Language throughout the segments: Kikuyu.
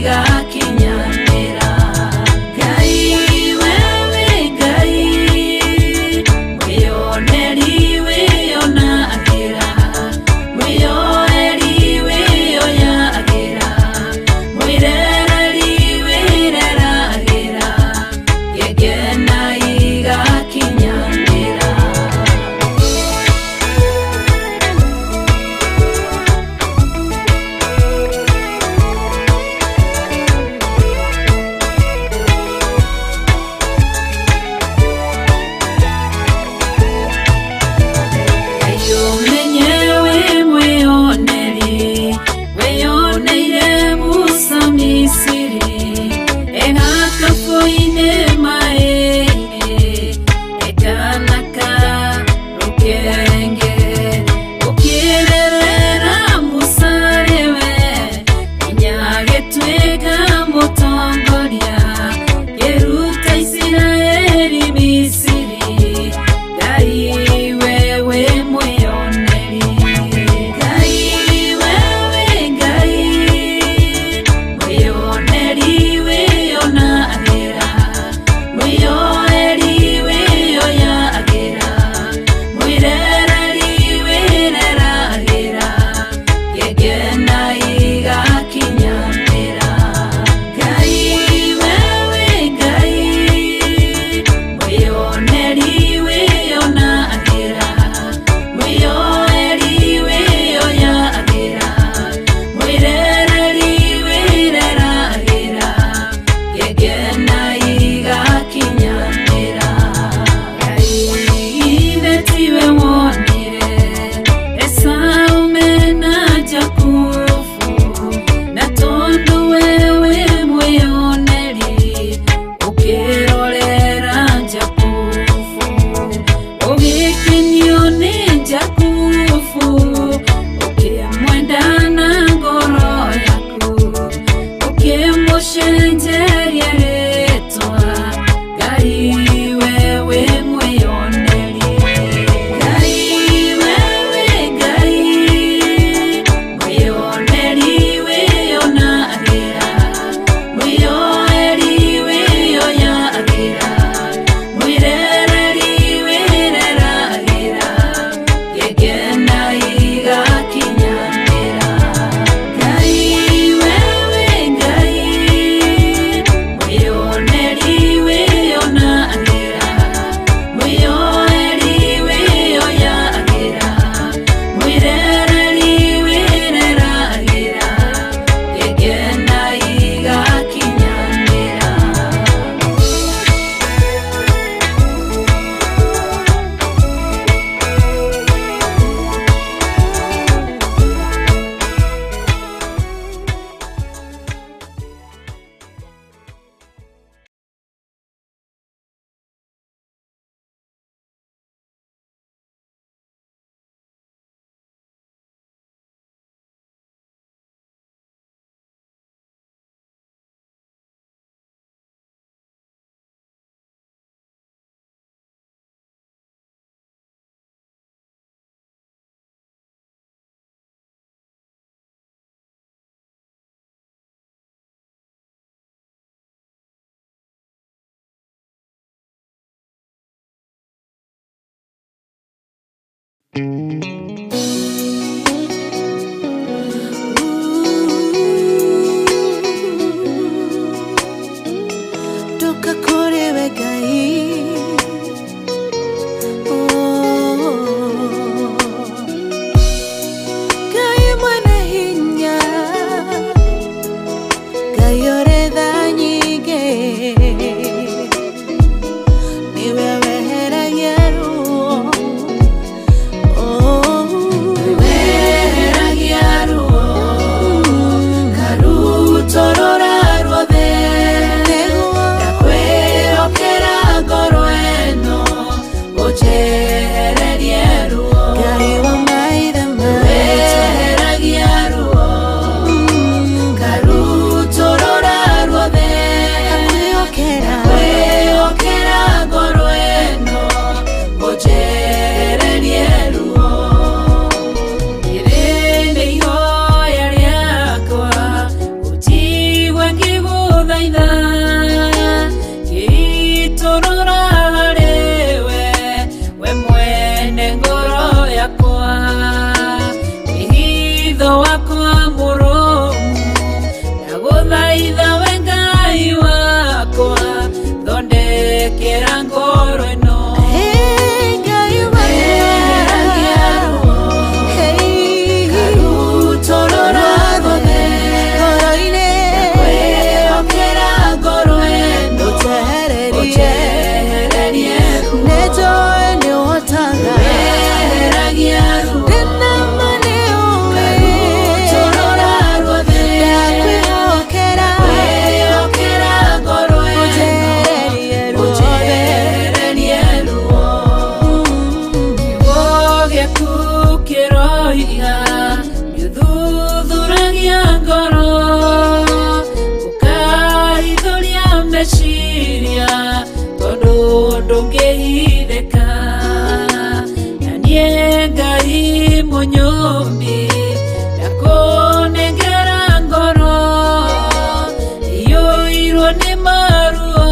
igakinyanĩra. Ngai wewe Ngai, mwĩyoneri wĩyonagĩra, mwĩyoeri wĩyoyagĩra, mwĩrereri wĩreragĩra, ngengena igakinyanĩra. Ndagũthaitha we Ngai wakwa, thondekera ngoro ĩno. Hey, Ngai wakwa. Weheragia ruo, Hey, ngarutũrũra ruothe. Ngoro-inĩ. Ndakwĩhokera ngoro ĩno, Ũnjehererie. ũnjehererie ruo. Nĩnjũĩ nĩũhotaga. Weheragia ruo, Ndĩna ma nĩũĩ. ngarutũrũra ruothe. Ndakwĩhokera. Ndakwĩhokera ngoro ĩno, Ũnjehererie ruothe. ũnjehererie ruo. Kiugo gĩaku kĩroiga nĩũthuthuragia ngoro, ũkahithũria meciria, tondũ ndũngĩhithĩka. Na niĩ Ngai mũnyũmbi, ndakũnengera ngoro iyũirwo nĩ maruo,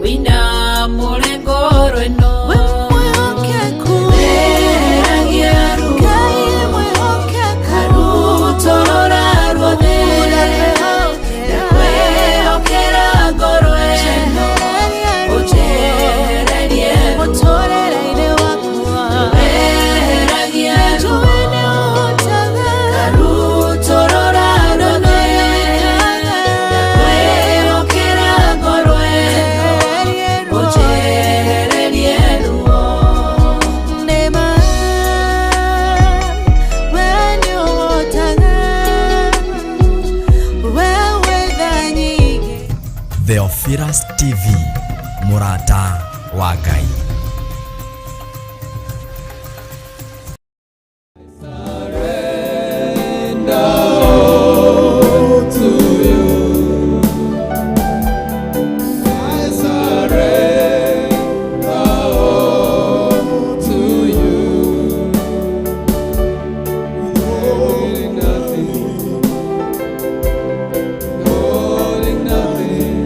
wĩinamũre ngoro ĩno. Wĩ mwĩhokeku. Weheragia ruo, Ngai mwĩhokeku. ngarutũrũra ruothe. Ndakwĩhokera ngoro ĩno, ũnjehererie ruo. Mũtũrĩre-inĩ wakwa. Weheragia ruo, Njũĩ nĩũhotaga. ngarutũrũra ruothe. Ndakwĩhokera ngoro ĩno, ũnjehererie ruo. Nĩma, we nĩũhotaga. We wĩ tha nyingĩ. Theophilus TV, mũrata wa Ngai. Surrender to you. I surrender all to you. Holding nothing, holding nothing,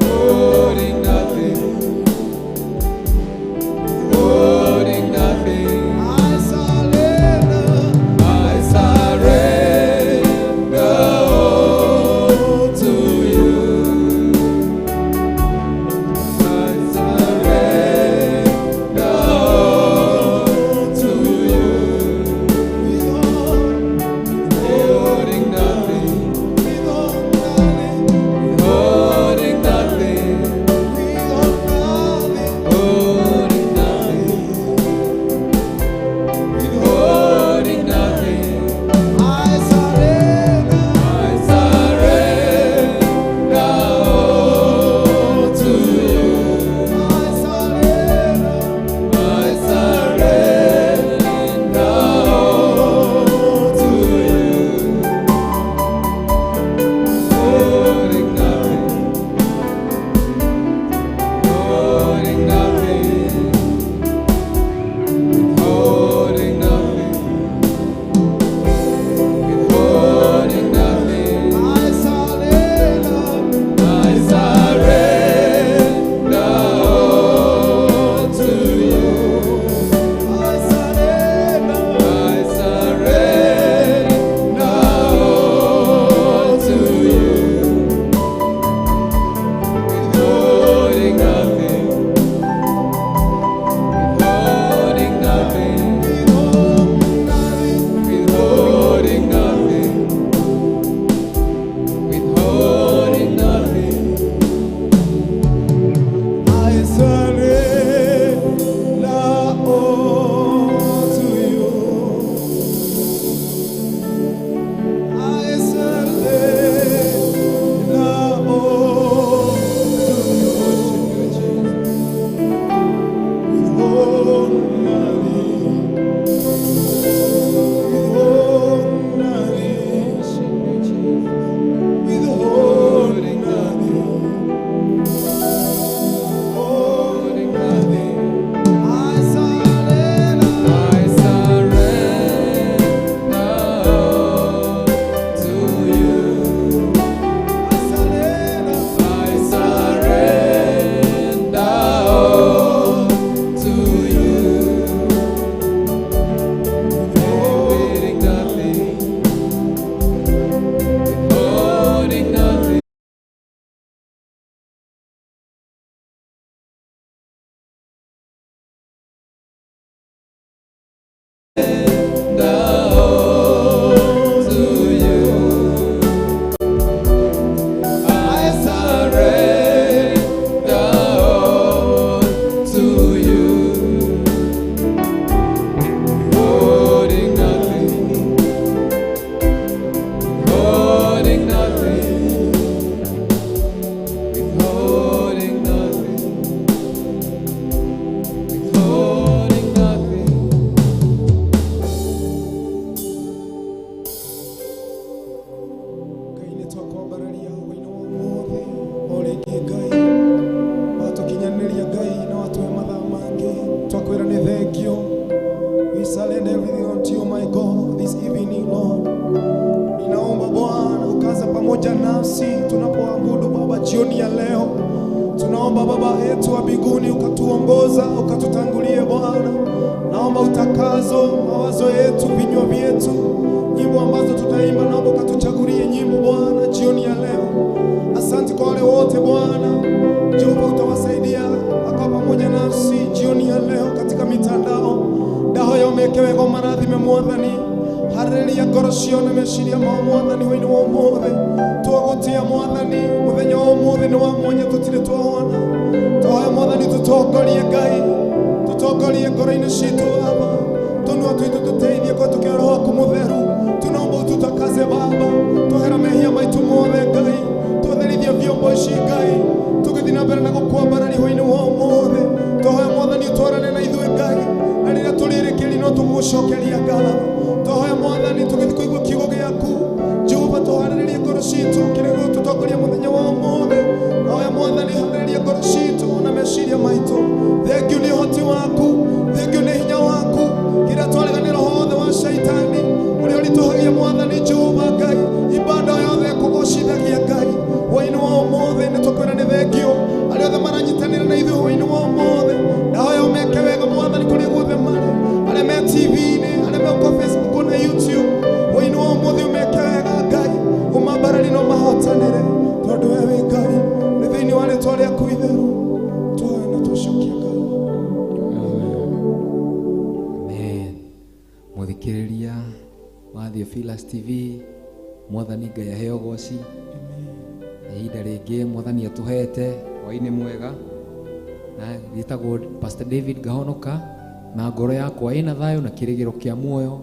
holding nothing. pamoja nasi tunapoabudu Baba jioni ya leo. Tunaomba Baba yetu wa mbinguni ukatuongoza, ukatutangulie Bwana. Naomba utakazo mawazo yetu, vinywa vyetu, nyimbo ambazo tutaimba, naomba ukatuchagulie nyimbo Bwana jioni ya leo. Asante kwa wale wote Bwana, Jehova utawasaidia akawa pamoja nasi jioni ya leo katika mitandao ndahoya ũmeke wega ũmarathime mwathani harĩrĩria ngoro ciao na meciria mao mwathani hwainĩ wa ũmũthĩ twagũtĩa mwathani mũthenya wa ũmũthĩ nĩ wa mwanya tũtirĩ twawona twahoya mwathani tũtongorie ngai tũtongorie ngoro-inĩ citũ baba tũnua twitũ tũteithie kũhetũkĩra roho waku mũtheru tunaomba ũtutakaze baba twehera mehia maitũ mothe ngai twatherithia vyombo ici ngai tũgĩthiĩ na mbere na gũkwambararia hwainĩ wa ũmũthĩ twahoya mwathani ũtwarane na ithuĩ ngai na rĩrĩa tũrĩrĩkĩria no tũgũgũcokeria ngatho twahoya mwathani tũgĩthiĩ kũigua kiugo gĩaku jehova tũharĩrĩrie ngoro citũ kĩrĩa gĩgũtũtongoria mũthenya wa ũmũthĩ twahoya mwathani harĩrĩria ngoro citũ na meciria maitũ thengiũ nĩ ũhoti waku thengiũ nĩ hinya waku kĩrĩa twarega nĩ roho wothe wa shaitani ũrĩa ũritũhagia mwathani jehova ngai ibada yothe ĩkũgocithagia ngai hwainĩ wa ũmũthĩ nĩ tũkwĩra nĩ thengiũ arĩa othe maranyitanĩra na ithuĩ hwainĩ wa ũmũthĩ ndahoya ũmeke wega mwathani kũrĩa guothe marĩ arĩa me tv-inĩ arĩa me kwa facebook na youtube hwainĩ wa ũmũthĩ ũmeke wega ngai ũmambarari no mahotanĩre tondũ we wĩ ngai nĩ thĩinĩ wa rĩtwa rĩaku itheru twahoya na twacokia ngai. Amen. Mũthikĩrĩria wa Theophilus TV, mwathani ngai aheo goci na ihinda rĩngĩ mwathani atũhete hwainĩ mwega na gĩtagwo Pastor David Ngahonoka na ngoro yakwa ĩna thayũ na kĩrĩgĩro kĩa muoyo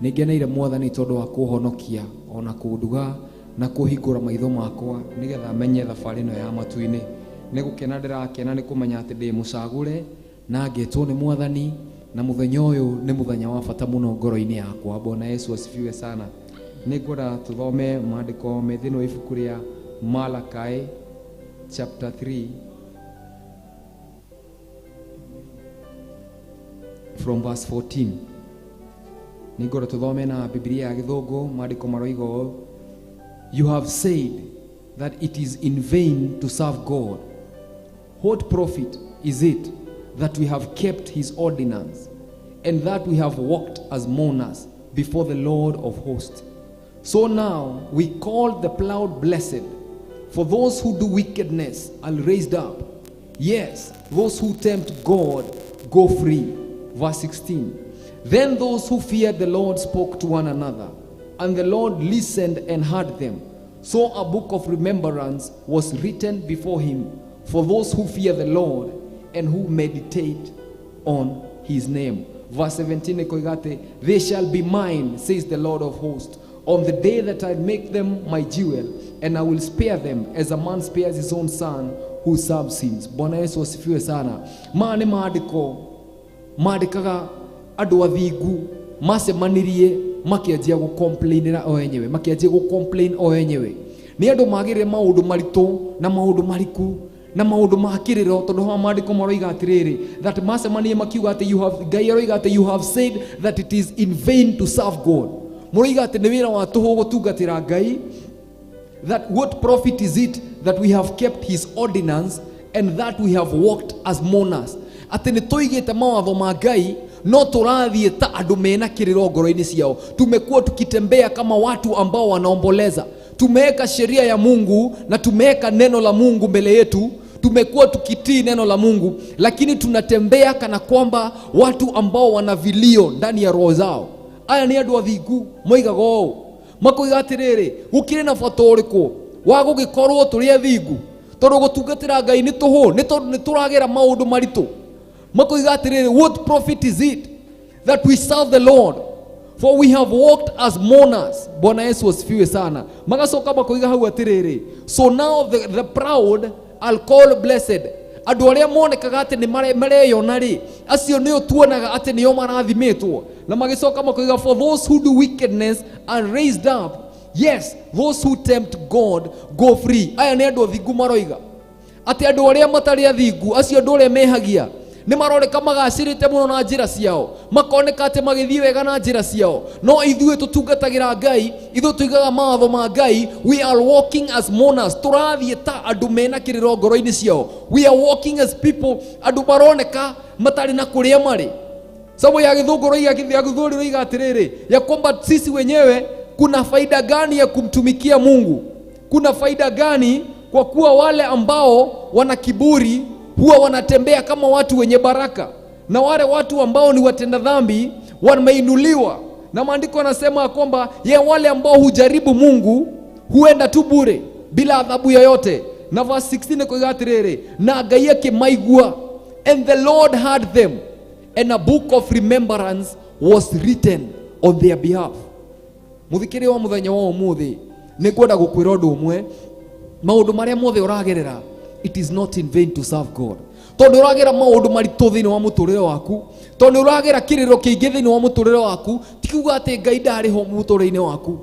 nĩ ngeneire mwathani tondũ wa kũhonokia ona kũnduga na kũhingũra maitho makwa nĩgetha menye thabarĩ ĩno ya matu-inĩ nĩ gũkena ndĩrakena nĩ kũmenya atĩ ndĩ mũcagũre na ngetwo nĩ mwathani na mũthenya ũyũ nĩ mũthenya wa bata mũno ngoro-inĩ yakwa. Bwana Yesu asifiwe sana. Nĩ ngwenda tũthome maandĩko me thĩinĩ wa ibuku rĩa Malachi chapter 3 from verse 14. Nĩ ngwenda tũthome na Biblia ya Gĩthũngũ maandĩko maroiga ũũ: You have said that it is in vain to serve God. What profit is it that we have kept his ordinance and that we have walked as mourners before the Lord of hosts? So now we call the plowed blessed, for those who do wickedness are raised up. Yes, those who tempt God go free. Verse 16. Then those who feared the Lord spoke to one another, and the Lord listened and heard them. So a book of remembrance was written before him for those who fear the Lord and who meditate on his name. Verse 17, ĩkoiga atĩ, They shall be mine, says the Lord of hosts, on the day that I make them my jewel, and I will spare them as a man spares his own son who serves him. Bwana Yesu asifiwe sana. Maya nĩ maandĩko mandĩkaga andũ athingu macemanirie makĩanjia gũcomplainĩra o enyewe, makĩanjia gũcomplain o enyewe. Nĩ andũ magĩrĩre maũndũ maritũ na maũndũ mariku na maũndũ ma kĩrĩro tondũ haha maandĩko maroiga atĩrĩrĩ that macemanirie makiuga atĩ you have, Ngai aroiga atĩ you have said that it is in vain to serve God. Mũroiga atĩ nĩ wĩra wa tũhũ gũtungatĩra Ngai. That what profit is it that we have kept his ordinance and that we have walked as mourners? Atĩ nĩ tũigĩte mawatho ma Ngai no tũrathiĩ ta andũ mena kĩrĩro ngoro-inĩ ciao. Tumekuwa tukitembea kama watu ambao wanaomboleza. Tumeweka sheria ya Mungu na tumeweka neno la Mungu mbele yetu, tumekuwa tukitii neno la Mungu, lakini tunatembea kana kwamba watu ambao wana vilio ndani ya roho zao. Aya nĩ andũ athingu moigaga ũũ, makoiga atĩrĩrĩ, gũkĩrĩ na bata ũrĩkũ wa gũgĩkorwo tũrĩ athingu tondũ gũtungatĩra Ngai nĩ tũhũ, nĩ tondũ nĩ tũragera maũndũ maritũ. Makoiga atĩrĩrĩ, what profit is it that we serve the Lord, for we have walked as mourners. Bwana Yesu asifiwe sana. Magacoka makoiga hau atĩrĩrĩ, so now the proud are called blessed. Andũ arĩa monekaga atĩ nĩ mareyona rĩ, acio nĩo tuonaga atĩ nĩo marathimĩtwo. Na magĩcoka makoiga, for those who do wickedness are raised up, yes, those who tempt God go free. Aya nĩ andũ athingu maroiga atĩ andũ arĩa matarĩ athingu, acio andũ arĩa mehagia, Nĩ maroneka magacĩrĩte mũno na njĩra ciao, makoneka atĩ magĩthiĩ wega na njĩra ciao. No ithuĩ tũtungatagĩra Ngai, ithuĩ tũigaga mawatho ma Ngai. We are walking as mourners, tũrathiĩ ta andũ mena kĩrĩro ngoro-inĩ ciao. We are walking as people, andũ maroneka matarĩ na kũrĩa marĩ. Sababu ya gĩthũngũ roiga, ya gĩthũri roiga atĩrĩrĩ, ya kwamba sisi wenyewe kuna faida gani ya kumtumikia Mungu? Kuna faida gani? Kwa kuwa wale ambao wana kiburi huwa wanatembea kama watu wenye baraka, na wale watu ambao ni watenda dhambi wameinuliwa. Na maandiko yanasema kwamba ye wale ambao hujaribu Mungu huenda tu bure bila adhabu yoyote. Na verse 16 koiga atĩrĩrĩ, na Ngai akĩmaigua, and the Lord heard them, and a book of remembrance was written on their behalf. Muthikĩrĩria wa mũthenya wa ũmũthĩ, nĩ ngwenda gũkwĩra ũndũ ũmwe. Maũndũ marĩa mothe ũragerera, it is not in vain to serve God. Tondũ ũragera maũndũ maritũ thĩinĩ wa mũtũrĩre waku, tondũ ũragera kĩrĩro kĩingĩ thĩinĩ wa mũtũrĩre waku, ti kuga atĩ Ngai ndarĩ ho mũtũrĩre-inĩ waku,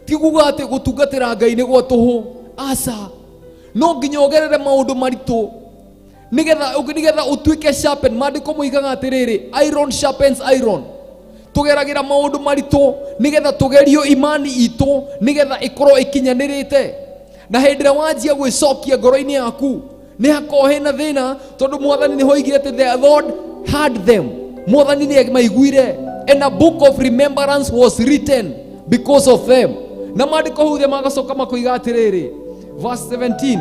ti kuga atĩ gũtungatĩra Ngai nĩ gwa tũhũ. Aca, no nginya ũgerere maũndũ maritũ nigetha ũtuĩke sharpen. Maandĩko moigaga atĩrĩrĩ, iron sharpens iron. Tũgeragĩra maũndũ maritũ nigetha tũgerio imani itũ, nigetha ĩkorwo ĩkinyanĩrĩte. Na hĩndĩ ĩrĩa wanjia gwĩcokia ngoro-inĩ yaku, nĩ hakorwo hena thĩna, tondũ mwathani nĩ hoigire atĩ the Lord heard them, mwathani nĩ maiguire, and a book of remembrance was written because of them. Na maandĩko hau thĩ magacoka makoiga atĩrĩrĩ, verse 17,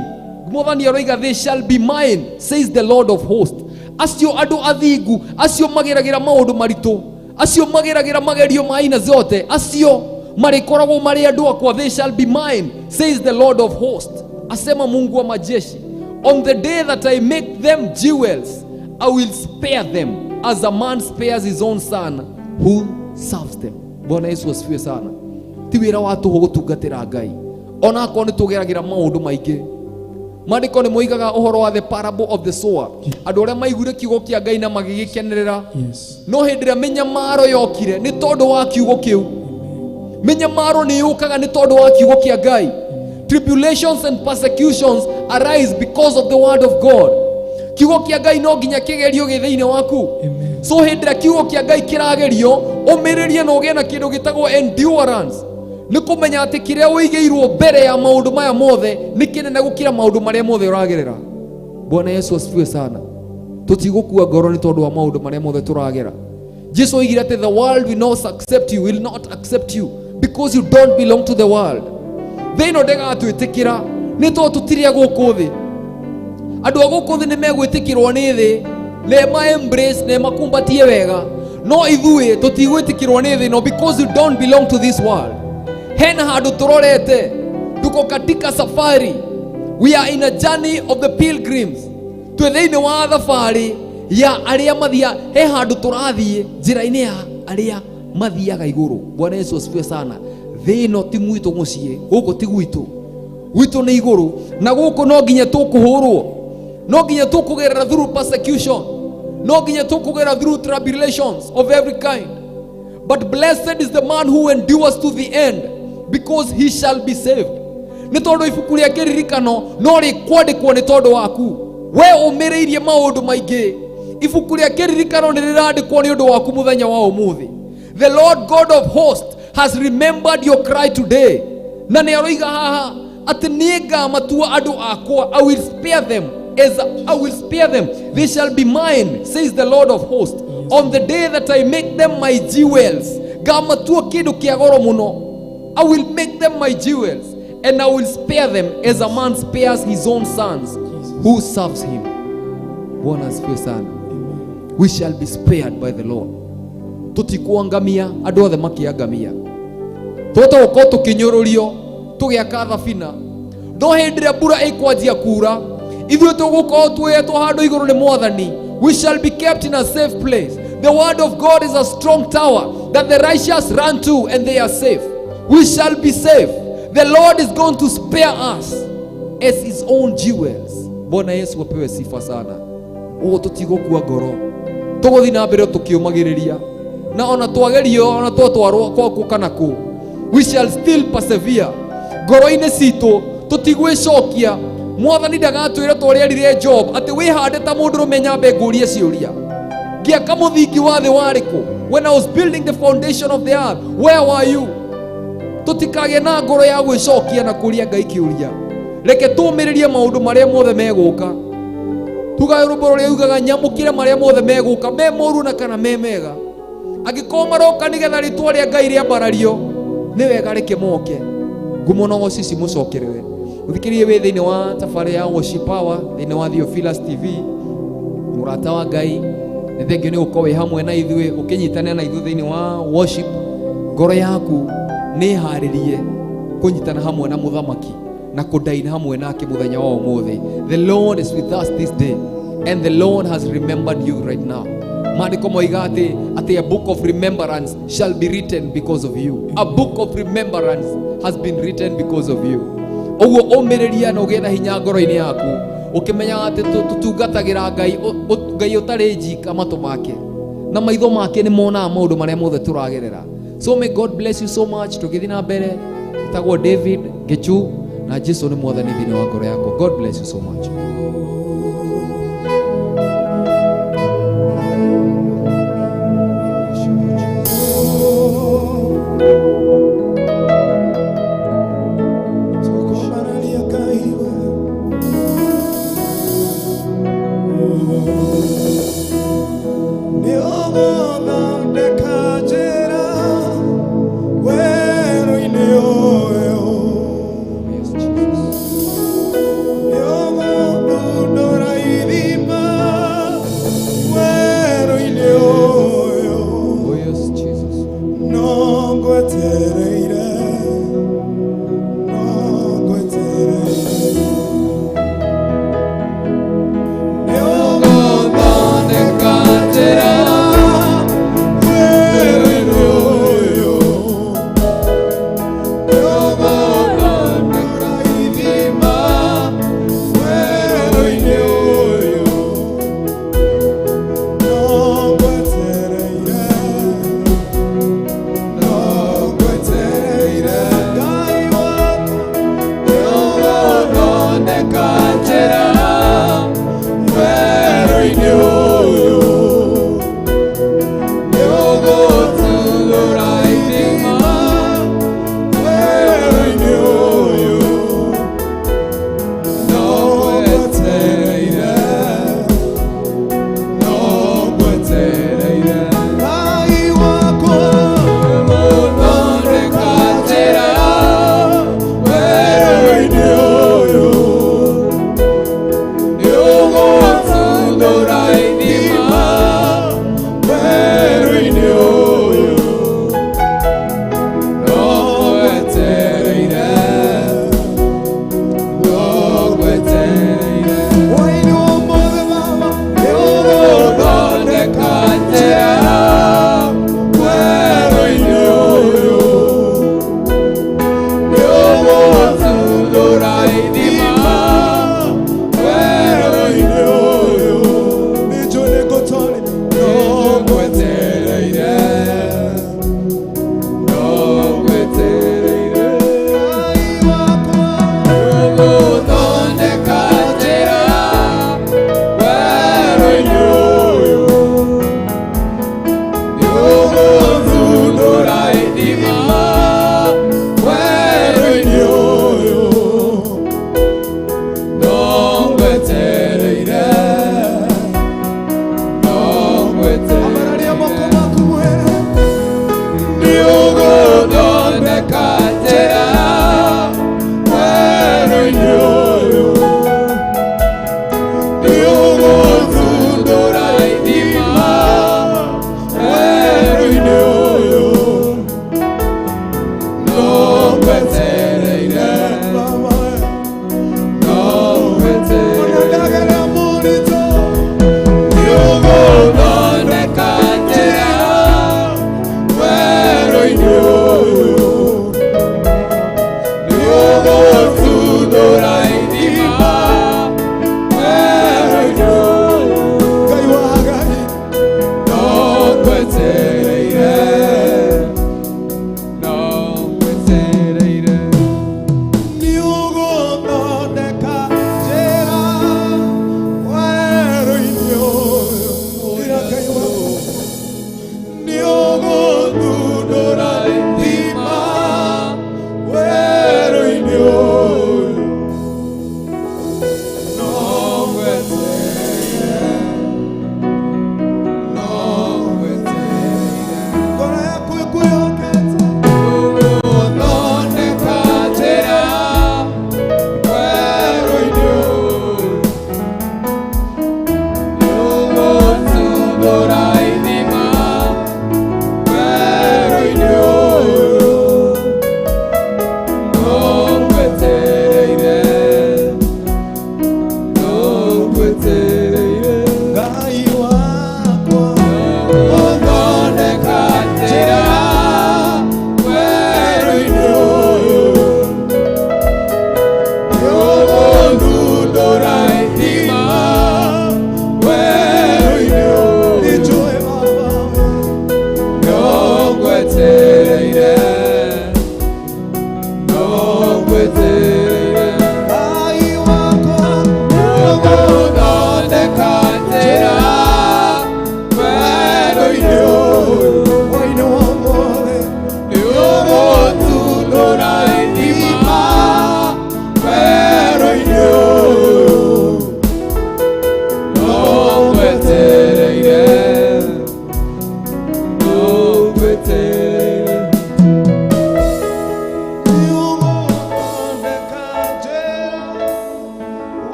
mwathani aroiga, they shall be mine, says the Lord of hosts. Acio andũ athingu, acio mageragĩra maũndũ maritũ, acio mageragĩra magerio ma aina ciothe, acio marĩkoragwo marĩ andũ akwa. They shall be mine, says the Lord of hosts, asema Mungu wa majeshi. On the day that I make them jewels, I will spare them as a man spares his own son who serves them. Bwana Yesu asifiwe sana. Ti wĩra wa tũhũ gũtungatĩra Ngai, onakorwo nĩ tũgeragĩra maũndũ maingĩ. Maandĩko nĩ moigaga ũhoro wa the parable of the sower, andũ arĩa maiguire kiugo kĩa Ngai na magĩgĩkenerera. No hĩndĩ ĩrĩa mĩnyamaro yokire nĩ tondũ wa kiugo kĩu, mĩnyamaro nĩ yũkaga nĩ tondũ wa kiugo kĩa Ngai. Tribulations and persecutions arise because of the word of God. Kiugo kĩa Ngai no nginya kĩgerio gĩ thĩinĩ waku. So hĩndĩ ĩrĩa kiugo kĩa Ngai kĩragerio, ũmĩrĩrie na ũgĩe na kĩndũ gĩtagwo endurance, nĩ kũmenya atĩ kĩrĩa ũigĩirwo mbere ya maũndũ maya mothe nĩ kĩnene gũkĩra maũndũ marĩa mothe ũragerera. Bwana Yesu asifiwe sana. Tũtigũkua ngoro nĩ tondũ wa maũndũ marĩa mothe tũragera. Jesu oigire atĩ the world will not accept you, will not accept you because you don't belong to the world. Thĩ ĩno ndĩgatwĩtĩkĩra nĩ tondũ tũtirĩ a gũkũ thĩ. Andũ a gũkũ thĩ nĩ megwĩtĩkĩrwo nĩ thĩ, na ĩma embrace na ĩmakumbatie wega, no ithuĩ tũtigwĩtĩkĩrwo nĩ thĩ ĩno because you don't belong to this world. Hena handũ tũrorete, tuko katika safari. We are in a journey of the pilgrims. Twĩ thĩinĩ wa thabarĩ ya arĩa mathia, he handũ tũrathiĩ njĩra-inĩ ya arĩa mathiaga igũrũ. Bwana Yesu asifiwe sana. Thĩ ĩno ti gwitũ mũciĩ, gũkũ ti gwitũ, gwitũ nĩ igũrũ. Na gũkũ no nginya tũkũhũrwo, no nginya tũkũgerera through persecution, no nginya tũkũgerera through tribulations of every kind. But blessed is the man who endures to the end, because he shall be saved. Nĩ tondũ ibuku rĩa kĩririkano no rĩkwandĩkwo nĩ tondũ waku. We ũmĩrĩirie maũndũ maingĩ, ibuku rĩa kĩririkano nĩ rĩrandĩkwo nĩ ũndũ waku mũthenya wa ũmũthĩ. The Lord God of hosts has remembered your cry today. Na nĩ aroiga haha atĩ niĩ ngamatua andũ akwa. I will spare them as I will spare them. They shall be mine, says the Lord of hosts, on the day that I make them my jewels. Ngamatua kĩndũ kĩa goro mũno. I will make them my jewels, and I will spare them as a man spares his own sons who serves him. Bwana asifiwe sana. We shall be spared by the Lord. Tũtikuangamia andũ othe makĩangamia, tũhote gũkorwo tũkĩnyũrũrio tũgĩaka thabina, no hĩndĩ ĩrĩa mbura ĩkwanjia kura, ithuĩ tũgũkorwo tuoyetwo handũ igũrũ nĩ mwathani. We shall be kept in a safe place. The word of God is a strong tower that the righteous run to and they are safe. We shall be safe. The Lord is going to spare us as his own jewels. Bwana Yesu apewe sifa sana. Ũguo tũtigũkua ngoro, tũgũthiĩ na mbere tũkĩũmagĩrĩria, na ona twagerio, ona twatwarwo kwaku kana kũ, we shall still persevere. Ngoro-inĩ citũ tũtigwĩcokia. Mwathani ndagatwĩre ta ũrĩa erire Job atĩ wĩhande ta mũndũrũme nyambe ngũrie ciũria. Ngĩaka mũthingi wa thĩ warĩ kũ? When I was building the foundation of the earth, where were you? Tũtikagĩe na ngoro ya gwĩcokia na kũria Ngai kĩũria. Reke tũmĩrĩrie maũndũ marĩa mothe megũka. Tugaga rwĩmbo rũrĩa ugaga nyamũkĩre marĩa mothe megũka, me moru na kana me mega. Angĩkorwo maroka nĩgetha rĩtwa rĩa Ngai rĩambarario, nĩ wega reke moke. Ngumo na ũgoci cimũcokerere. Ũthikĩrĩrie wĩ thĩinĩ wa tabarĩra ya Worship Power thĩinĩ wa Theophilus TV. Mũrata wa Ngai, nĩ thengio nĩ gũkorwo wĩ hamwe na ithuĩ, ũkĩnyitanĩra na ithuĩ thĩinĩ wa worship. Ngoro yaku nĩ ĩharĩrie kũnyitana hamwe na mũthamaki na kũdaina hamwe nake mũthenya wa ũmũthĩ. The Lord is with us this day and the Lord has remembered you right now. Maandĩko moiga atĩ atĩ a book of remembrance shall be written because of you. A book of remembrance has been written because of you. Ũguo ũmĩrĩria na ũgĩe na hinya ngoro-inĩ yaku, ũkĩmenyaga atĩ tũtungatagĩra Ngai Ngai ũtarĩ njika matũ make na maitho make nĩ monaga maũndũ marĩa mothe tũragerera. So may God bless you so much. Tũgĩthiĩ na mbere, ĩtagwo David Gichu na Jesu nĩ mwathani thĩinĩ wa ngoro yakwa. God bless you so much. Tukomanalia Ngai we. Nĩ ũgũthondeka njĩra werũ-inĩ ũyũ. Yes, Jesus. Nĩ ũgũthundũra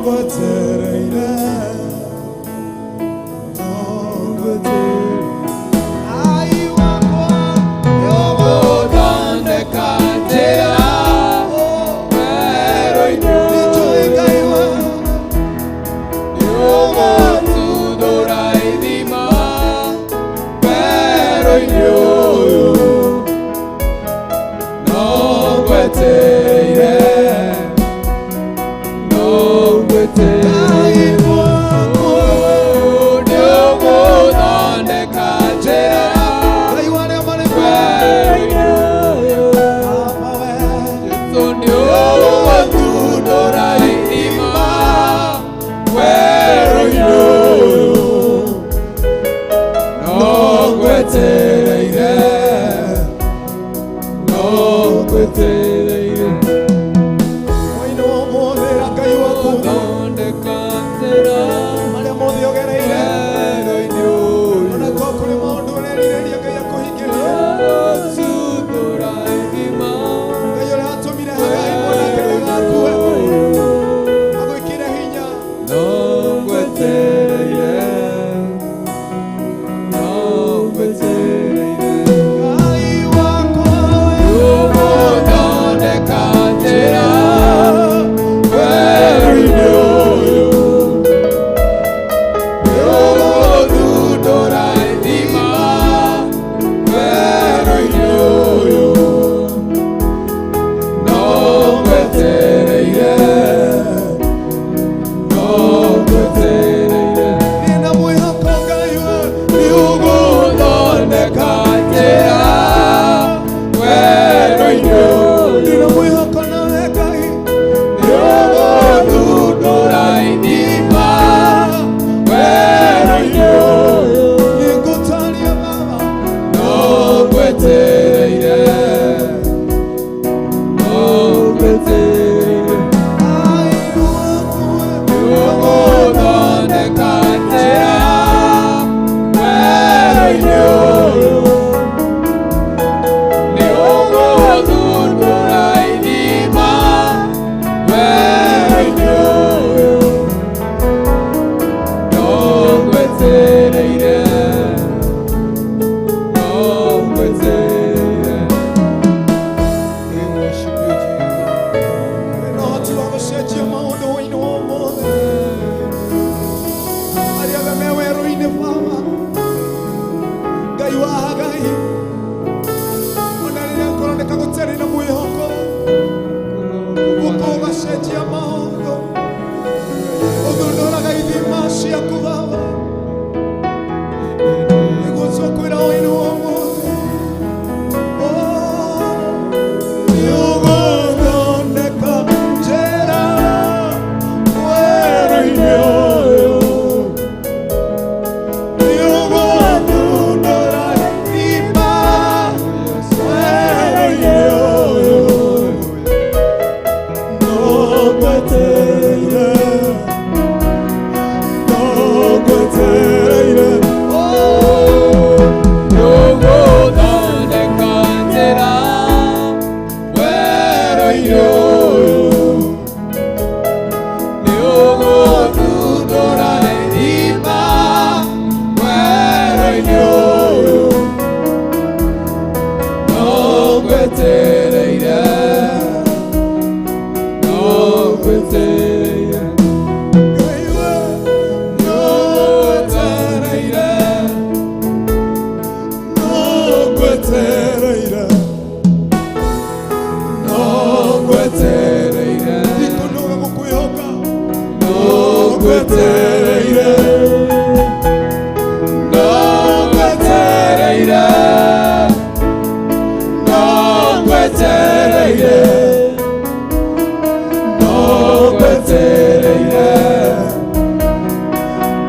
Ngwetereire, no ngwetereire. Ai wakwa Nĩũgũthondeka njĩra werũ-inĩ. Nĩnjũĩ Ngai wa Nĩũgũtuthũra ithima werũ-inĩ ũyũ. No ngwetereire, no ngwetereire. Ngai wakwa. Nĩũgũthondeka njĩra Ngai wa arĩa marĩ muoyo. werũ-inĩ ũyũ. Baba we. Jesũ nĩũgũtuthũra ithima werũ-inĩ ũyũ. No ngwetereire, no ngwetereire. Hwaĩ-inĩ wa ũmũthĩ ra Ngai waku Thondeka njĩra marĩa mothe ũgereire werũ-inĩ ũyũ. ona korwo kũrĩ maũndũ ũrerirĩria Ngai akũhingĩrie. Nĩũgũtuthũra ithima Ngai ũrĩa watũmire Hagai mwanake ndagakue agwĩkĩre hinya. No ngwetereire, no ngwetereire. Ngai wakwa we. Nĩũgũthondeka njĩra werũ-inĩ ũyũ. Nĩũgũthundũra ithima werũ-inĩ ũyũ. No ngwetereire, no ngwetereire. Nĩna mwĩhoko Ngai we. Nĩũgũthondeka njĩra werũ-inĩ ũyũ. Ndĩna mwĩhoko nawe Ngai. Nĩũgũthundũra ithima werũ-inĩ ũyũ. Nĩngũtaria Baba. No ngwetereire, no ngwetereire. Ngai waku we. Nĩũgũthondeka njĩra werũ-inĩ ũyũ. Nĩũgũthundũra ithima werũ-inĩ ũyũ. No ngwetereire, no ngwetereire. We worship you, Jesus. Nĩ na ũhoti wa gũcenjia maũndũ hwaĩ-inĩ wa ũmũthĩ. Arĩa othe me werũ-inĩ Baba, Ngai wa Hagai, ona rĩrĩa kũroneka gũtarĩ na mwĩhoko, ũka ũgacenjia maũndũ, ũthundũraga ithima ciaku Baba. Nĩguo twakwĩra hwaĩ-inĩ wa ũmũthĩ, oh, nĩũgũthondeka njĩra werũ-inĩ ũyũ. Nĩũgũthundũra ithima werũ-inĩ ũyũ. No ngwetereire, no ngwetereire, oh. Nĩũgũthondeka njĩra werũ-inĩ ũyũ. Nĩũgũthundũra ithima werũ-inĩ ũyũ. No ngwetereire, no ngwetereire. Ngai we, No ngwetereire, no ngwetereire, no ngwetereire. ndikũnoga gũkwĩhoka. No ngwetereire, no ngwetereire, no ngwetereire, no ngwetereire,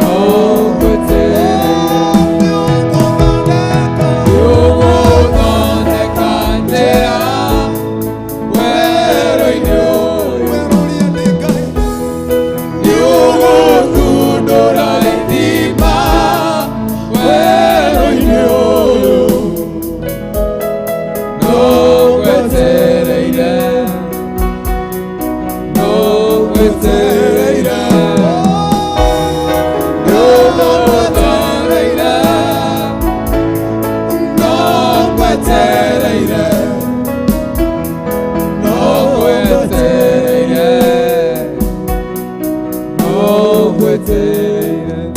no ngwetereire. Nĩũgũthondeka njĩra werũ-inĩ ũyũ. Nĩũgũthundũra ithima werũ-inĩ ũyũ. No ngwetereire, no ngwetereire.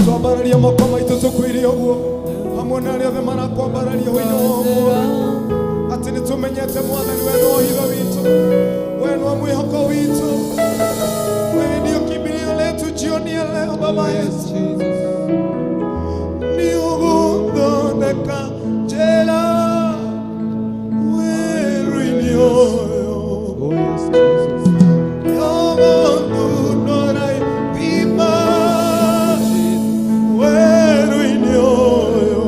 Twambararia moko maitũ tũkwĩre ũguo hamwe na arĩa othe marakwambararia hwainĩ wa ũmũthĩ atĩ nĩ tũmenyete Mwathani we no hitho witũ, we no mwĩhoko witũ, wewe ndio kimbilio letu jioni ya leo Baba yetu. Nĩ ũgũthondeka njĩra werũ-inĩ ũyũ. Nĩũgũthundũra ithima werũ-inĩ ũyũ.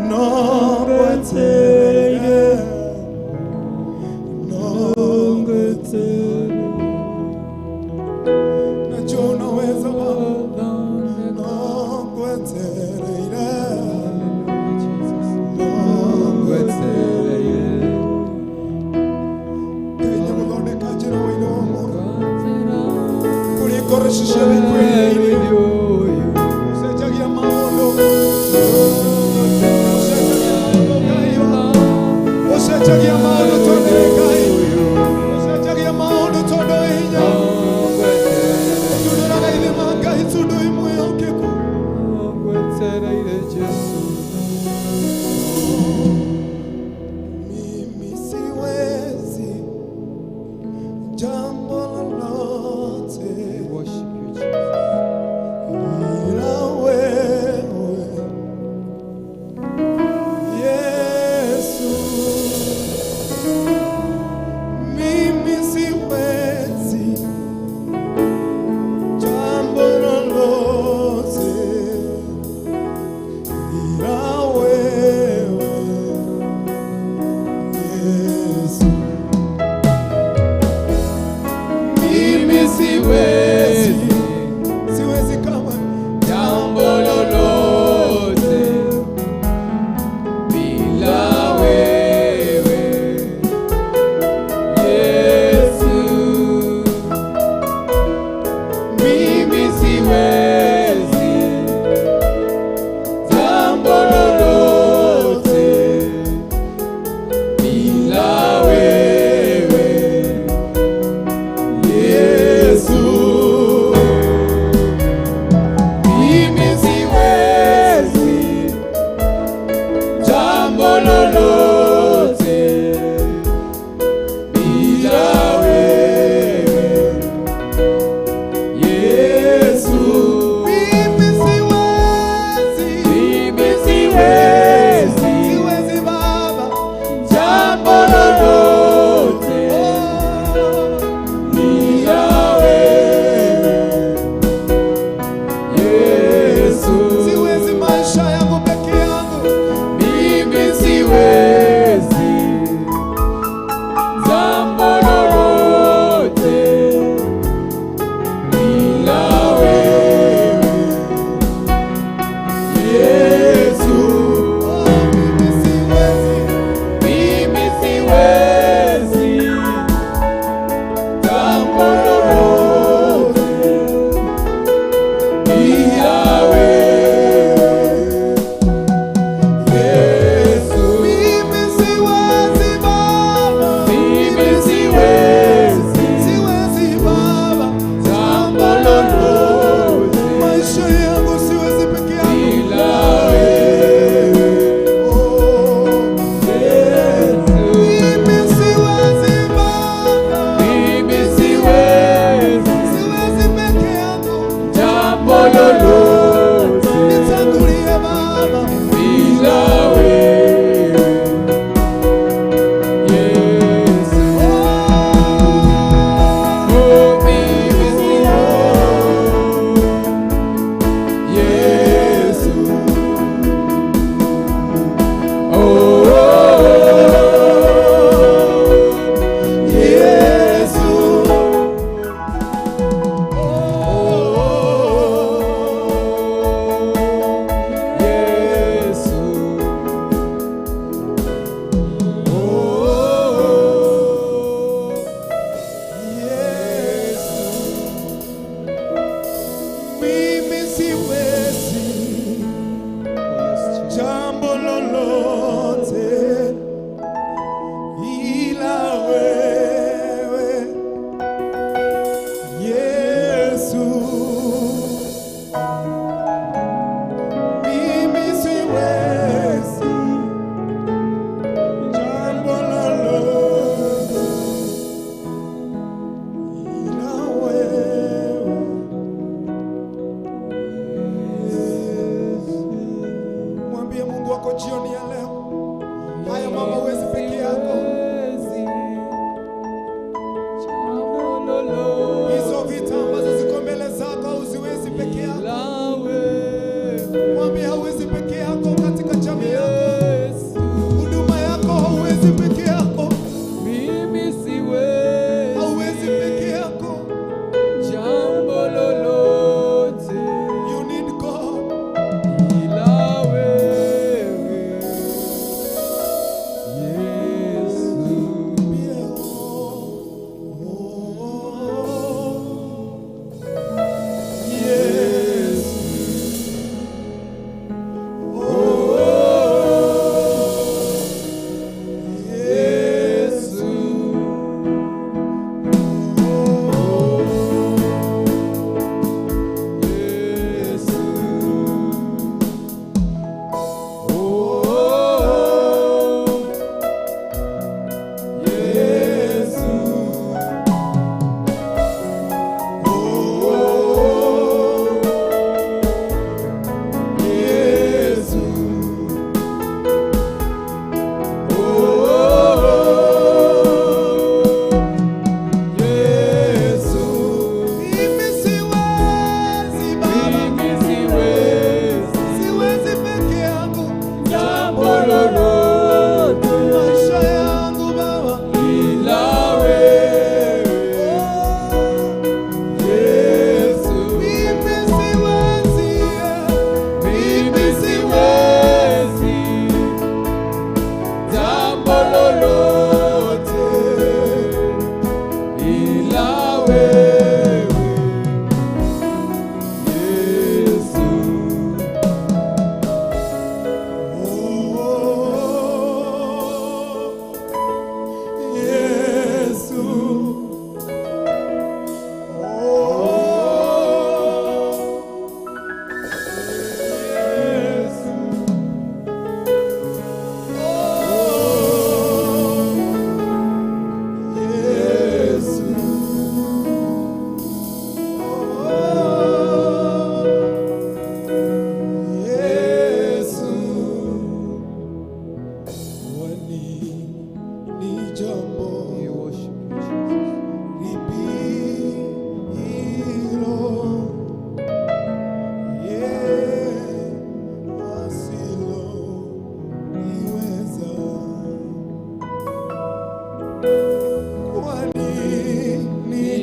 No ngwetereire, no ngwetereire. Najua unaweza Baba, no ngwetereire, no ngwetereire. Ngai nĩgũthondeka njĩra wĩinĩ wa ũmũthĩ kũrĩ ngoro ici ciothe ikwĩrĩire. Ũcenjagia maũndũ, ũcenjagia maũndũ Ngai wa, ũcenjagia maũndũ tondũ wĩ Ngai, ũcenjagia maũndũ tondũ wĩ hinya. Ũtundũraga ithima Ngai tondũ wĩ mwĩhokeku. Mimi siwezi jambo lolote ila wewe Yesu. Mimi siwezi jambo lolote ila wewe Yesu. Mimi siwezi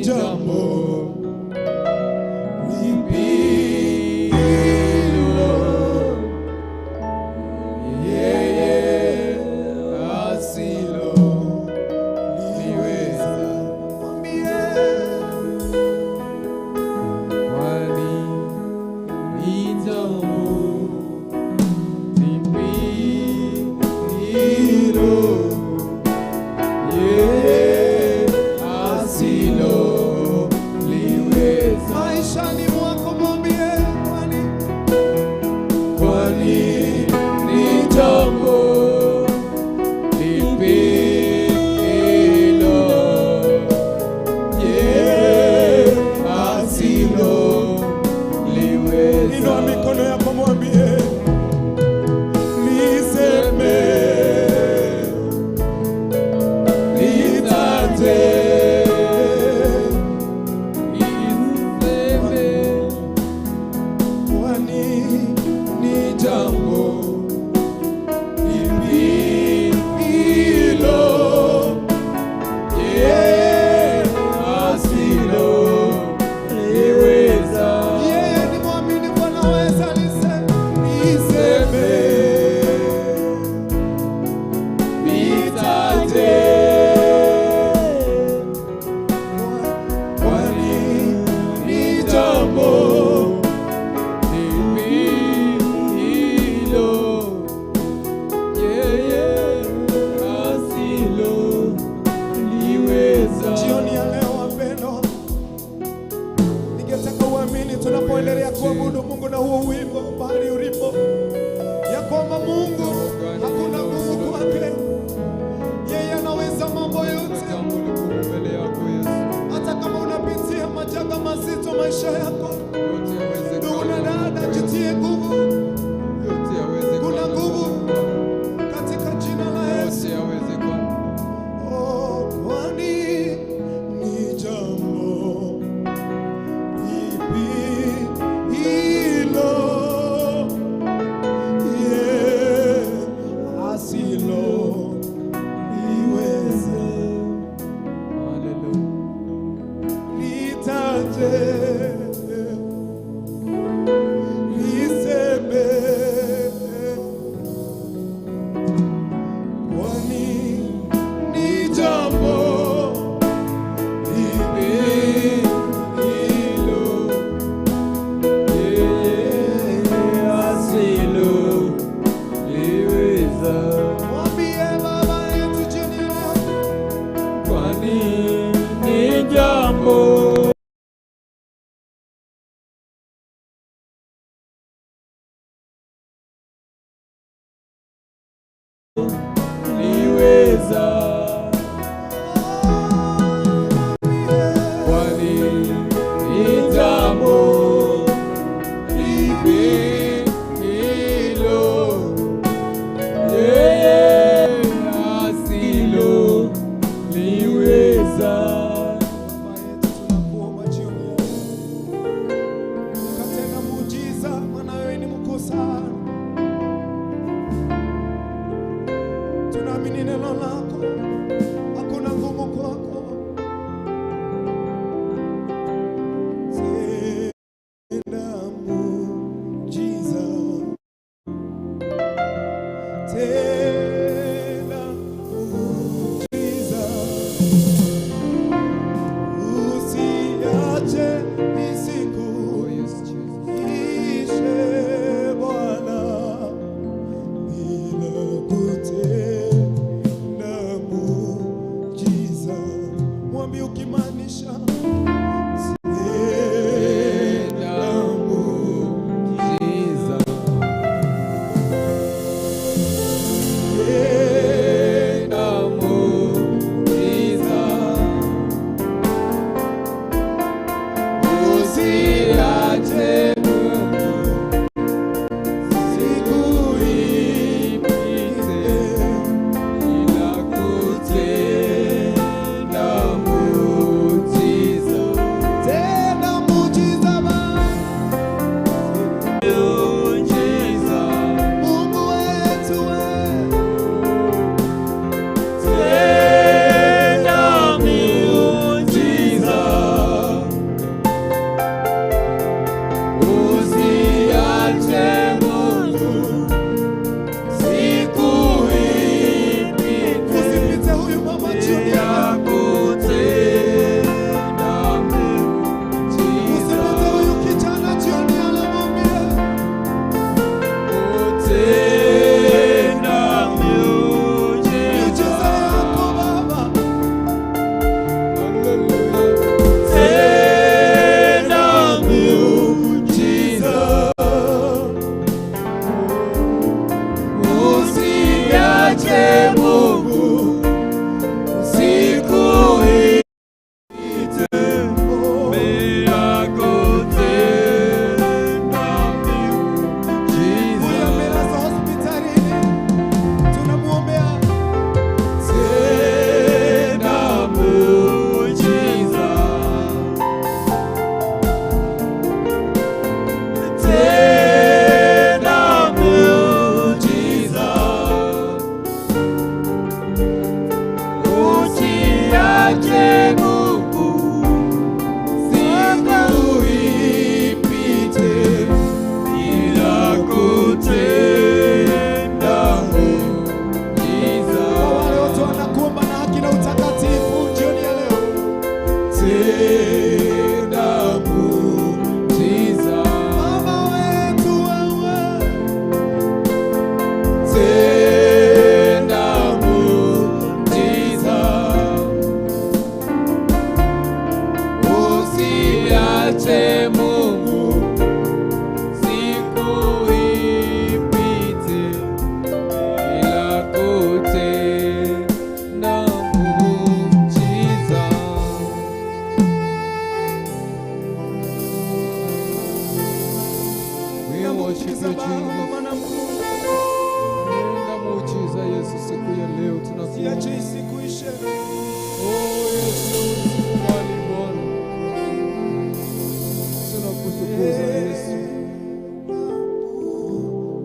Jambo lipi hilo yeye asilo liweza? Mwambie Kwani ni jambo lipi hilo yeye asilo liweza? Maishani mwako mwambie, kwani Kwani ni jambo lipi hilo yeye asilo liweza? Inua mikono yako mwambie, niseme, Nitaje, niseme, kwani ni jambo lipi hilo yeye asilo liweza? Yeye ni mwaminifu, anaweza. Niseme, niseme, Nitaje, kwani ni jambo lipi hilo yeye asilo liweza? Jioni ya leo wapendwa, ningetaka uamini tunapoendelea kuabudu Mungu na huo wimbo mahali ulipo, ya kwamba Mungu hakuna ngumu kwake, yeye anaweza mambo yote. Jambo ligumu mbele yako Yesu, Hata kama unapitia majanga mazito maisha yako, yote ndugu na yawezekana, dada, jitie nguvu yote yawezekana, Kuna nguvu katika jina la Yesu. yote yawezekana. Oh, kwani ni jambo lipi hilo yeye asilo liweza? Haleluya. Litaje, liseme, kwani ni jambo Lipi hilo yeye asilo liweza? Mwambie Baba yetu jioni ya leo. Kwani ni jambo worship you, Baba, Jesus. maana mkuu. Tenda muujiza Yesu siku ya leo tunakuomba. Siache isiku ishe. Oh Yesu, usikubali Bwana. Tunakutukuza Yesu.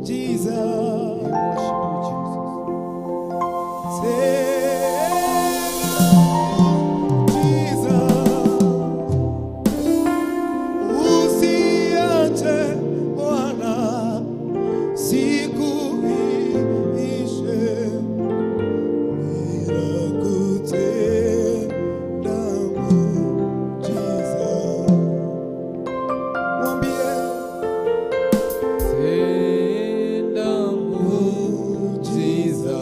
Jesus. We worship you, Jesus. Jesus. Usiache Bwana siku iishe bila kutenda muujiza. Mwambie Tenda muujiza.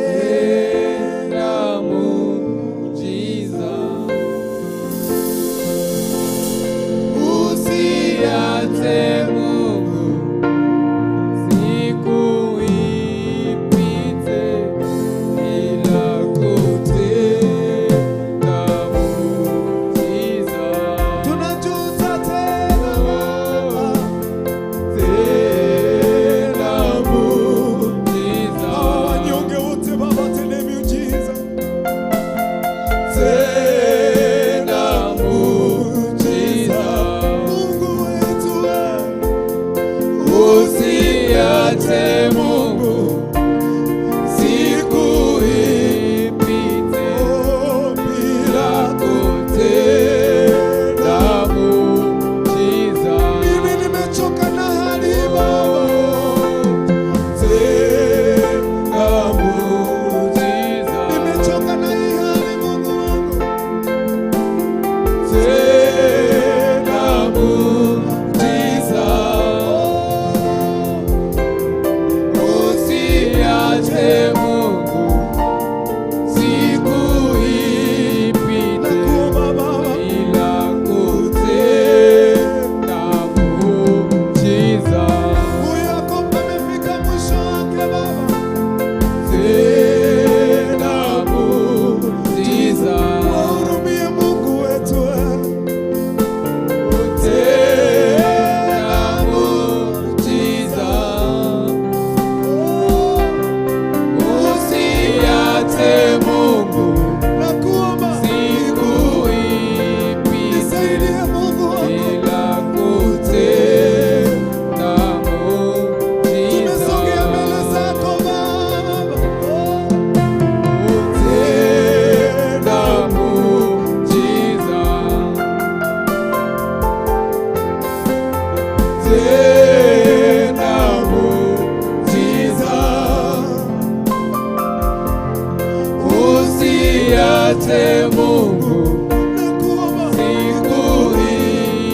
Tenda muujiza. Usiache Mungu siku ipite bila kutenda muujiza. Tunajuta tena Baba. Tenda muujiza. Hawa wanyonge wote Baba, tende miujiza. Tenda muujiza. Mungu wetu wewe, Usiache Mungu siku ipite oh, bila bila kutenda muujiza. mimi nimechoka na hali Baba. Tenda muujiza. Nimechoka na hii hali Mungu wangu. Tenda muujiza. Usiache Mungu siku ipite Nakuomba Baba, bila kutenda muujiza. huyu Yakobo amefika mwisho wake Baba. Tenda muujiza. Wahurumie Mungu wetu wewe. Tenda muujiza. Usiache Mungu Nakuomba siku ipite nisaidie Mungu wangu. bila kutenda muujiza. Tumesogea mbele zako Baba. Tenda muujiza. Tenda muujiza. Usiache Mungu Nakuomba siku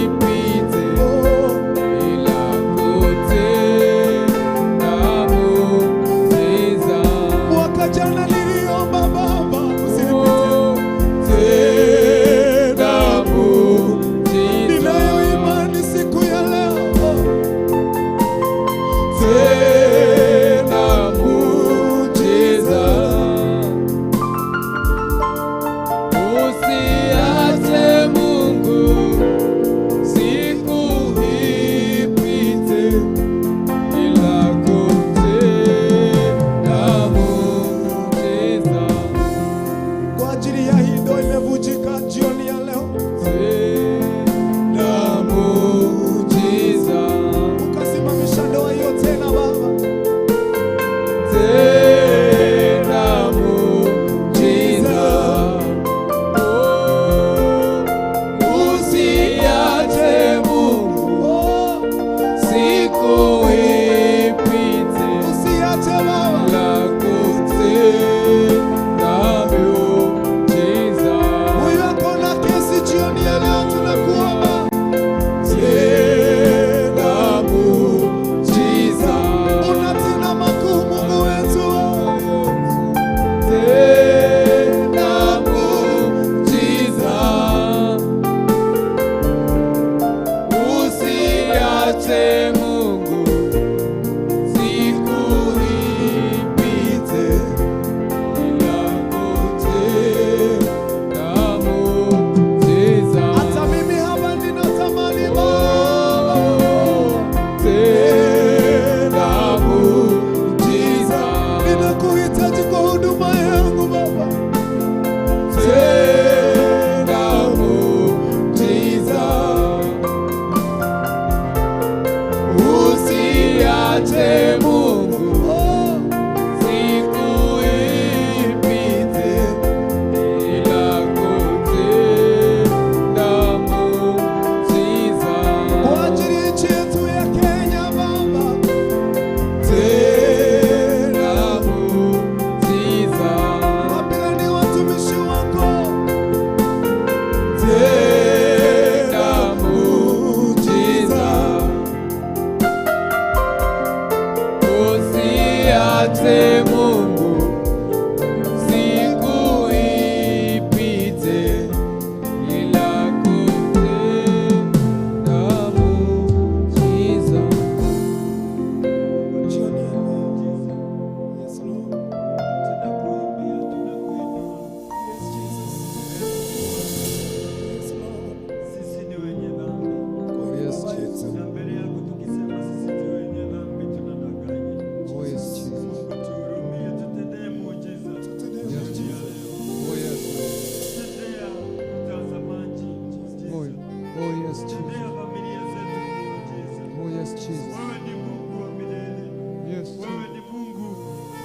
ipite bila kutenda muujiza. Mwaka jana niliomba Baba usinipitie. Tenda muujiza. Ninayo imani siku ya leo. Tenda muujiza. Usiache Mungu siku ipite bila kutenda muujiza. Kwa ajili ya hii ndoa imevunjika jioni ya leo. Tenda muujiza. Ukasimamisha ndoa hiyo tena Baba. Tenda muujiza. Oh, usiache Mungu Oh, siku ipite usiache Baba. bila kutenda miujiza. Huyu ako na kesi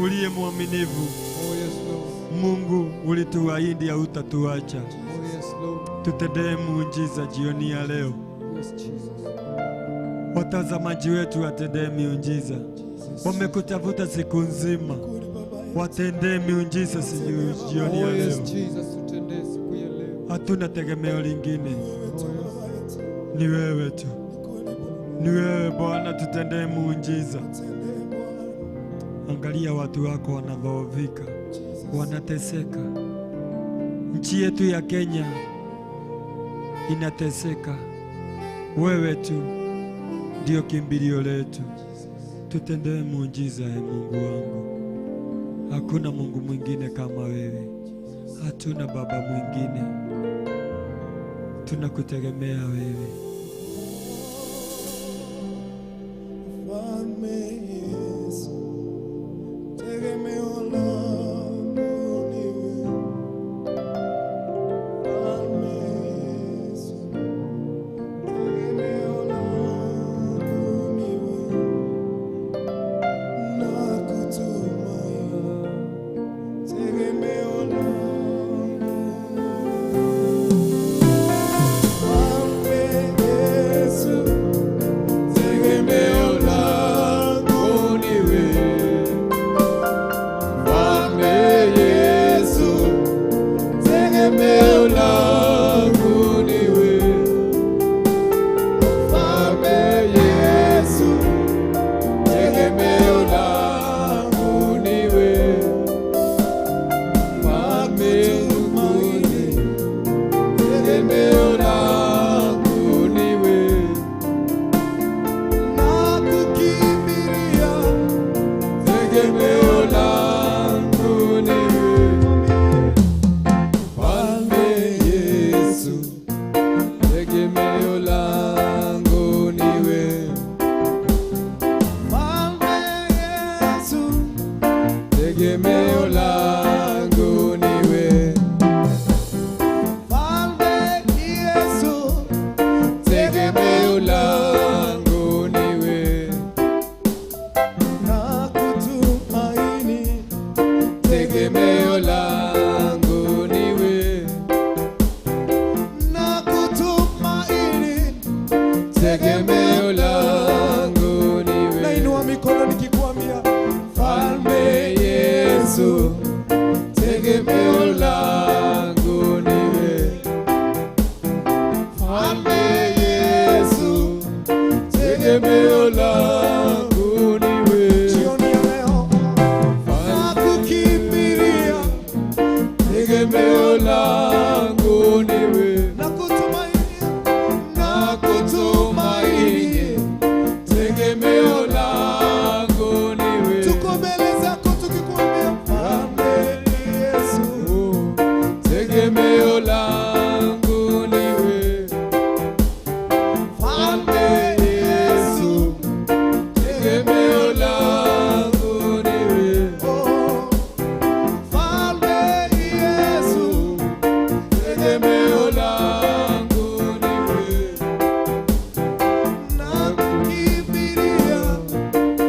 Uliye mwaminifu. Oh yes, Lord. Mungu ulituahidi hautatuacha. Oh yes, Lord. Tutendee muujiza jioni ya leo. Yes, Jesus. Watazamaji wetu watendee miujiza. Wamekutafuta siku nzima, watendee miujiza jioni Oh ya yes, leo. Jesus, tutendee siku ya leo. Hatuna tegemeo lingine, ni wewe tu, ni wewe Bwana, tutendee muujiza. Angalia watu wako wanadhoofika, wanateseka. Nchi yetu ya Kenya inateseka, wewe tu ndio kimbilio letu. Tutendee muujiza, e Mungu wangu. Hakuna Mungu mwingine kama wewe, hatuna baba mwingine, tunakutegemea wewe. Mfalme Yesu, tegemeo langu ni wewe. Mfalme Yesu, tegemeo langu ni wewe. Nakutumaini, tegemeo langu ni wewe. Mfalme Yesu, Tegemeo langu ni wewe, Mfalme Yesu, tegemeo langu ni wewe, Mfalme Yesu, tegemeo langu ni wewe, Mfalme mbinguni, tegemeo langu ni wewe. Nakukimbilia, Tegemeo langu ni wewe, Mfalme Yesu, tegemeo langu ni wewe, Mfalme Yesu, tegemeo langu ni wewe, Mfalme Yesu, tegemeo langu ni wewe, nakutumaini, tegemeo langu ni wewe, nakutumaini. tegemeo langu ni wewe. Nainua mikono nikikwambia, Mfalme Yesu, tegemeo langu ni wewe. Mfalme Yesu, tegemeo langu ni wewe. jioni ya leo nakukimbilia, Tegemeo langu ni wewe. nakutumaini, Nakutumaini, tegemeo langu ni wewe. Tuko mbele zako tukikwambia, Mfalme Yesu, Tegemeo langu ni wewe. Mfalme Yesu, Tegemeo langu ni wewe. oh, Mfalme Yesu, Tegemeo langu ni wewe. nakukimbilia,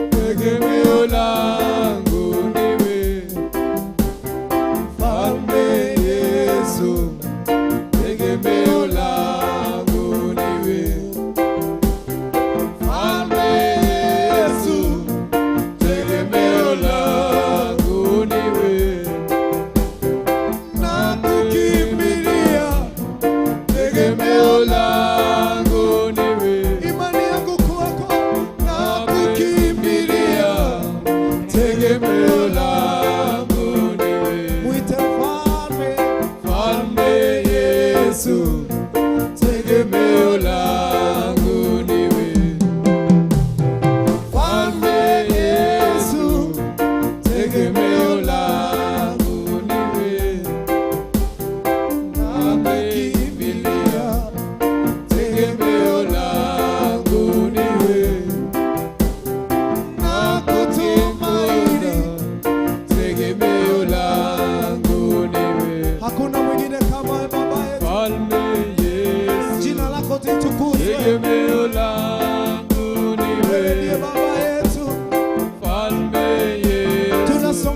Tegemeo langu ni wewe. Mfalme Yesu, tegemeo langu ni wewe. Mfalme Yesu, tegemeo langu ni wewe. nakukimbilia, Tegemeo langu ni wewe. imani yangu kwako, nakukimbilia, Tegemeo langu ni wewe. mwite Mfalme, Mfalme Yesu, tegemeo langu ni wewe. Mfalme Yesu, tegemeo langu ni wewe. Nakukimbilia, tegemeo langu ni wewe. nakutumaini, Tegemeo langu ni wewe. hakuna mwingine kama Baba yetu, Mfalme Yesu, jina lako litukuzwe, tegemeo langu ni wewe ndiye wewe. Baba yetu, Mfalme Yesu, tunasonga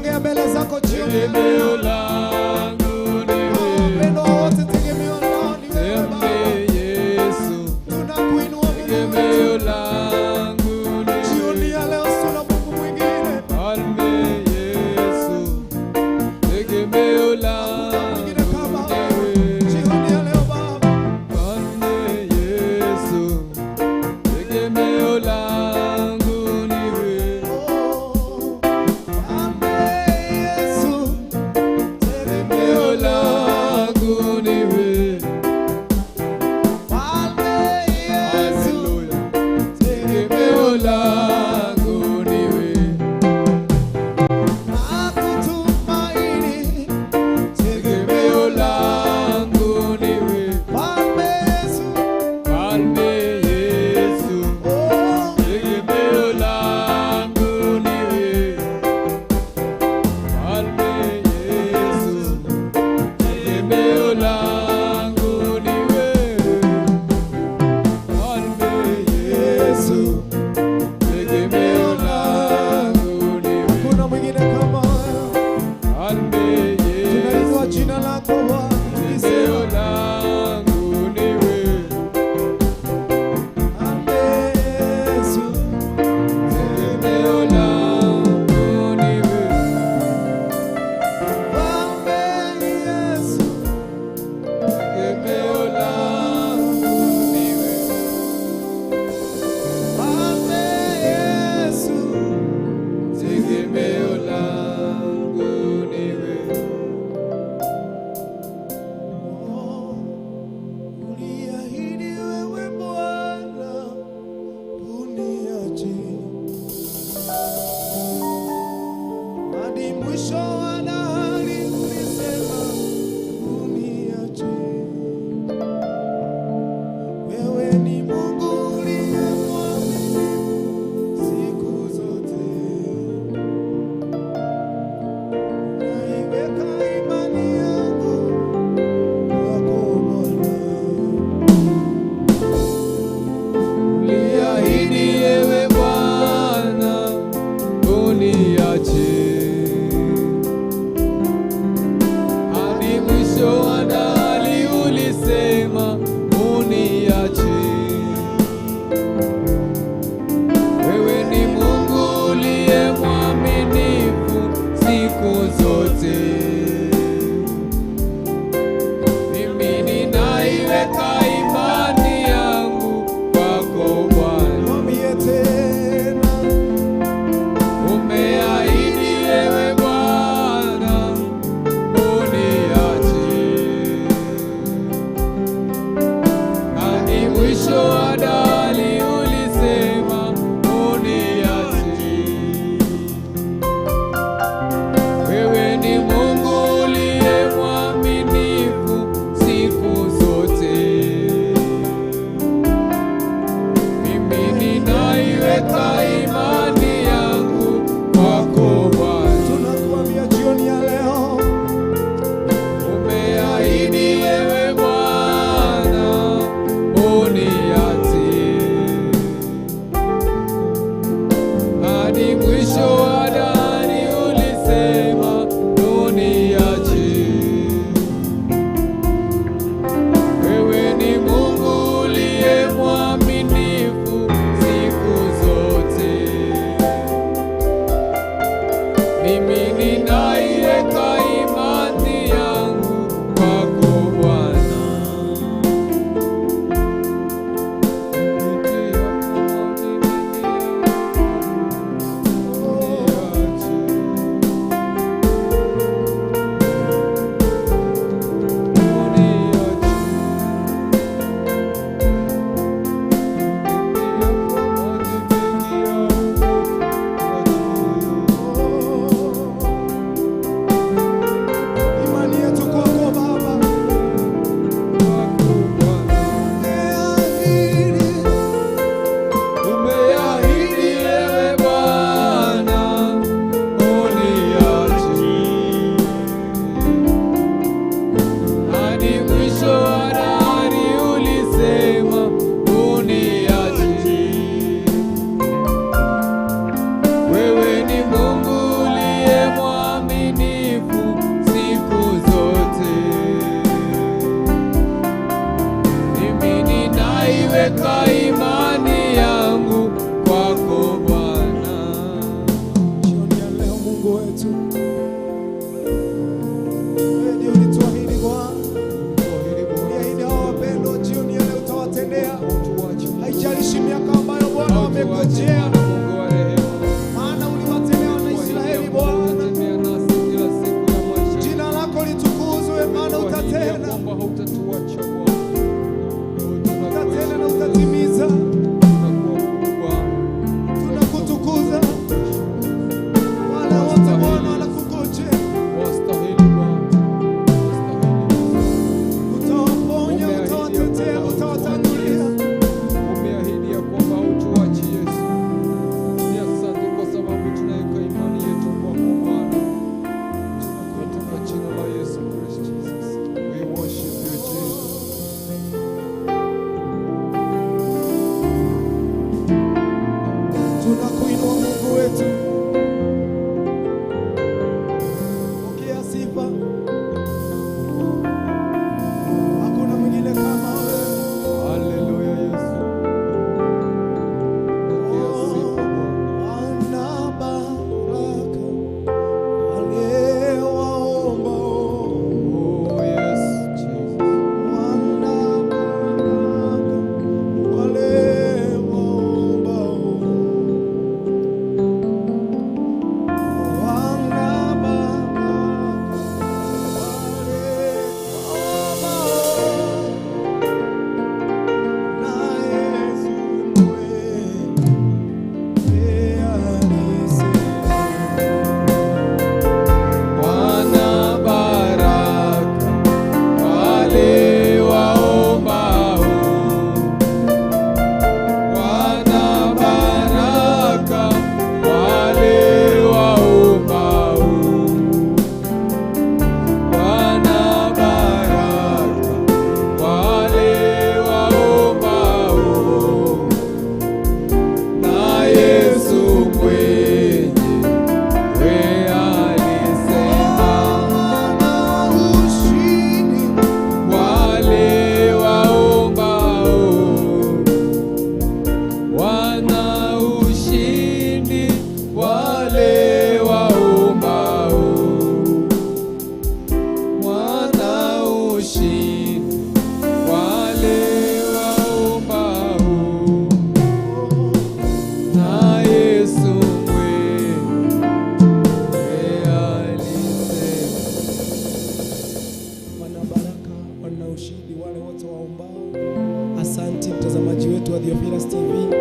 ushindi wale wote waombao. Asanti mtazamaji wetu wa Theophilus TV.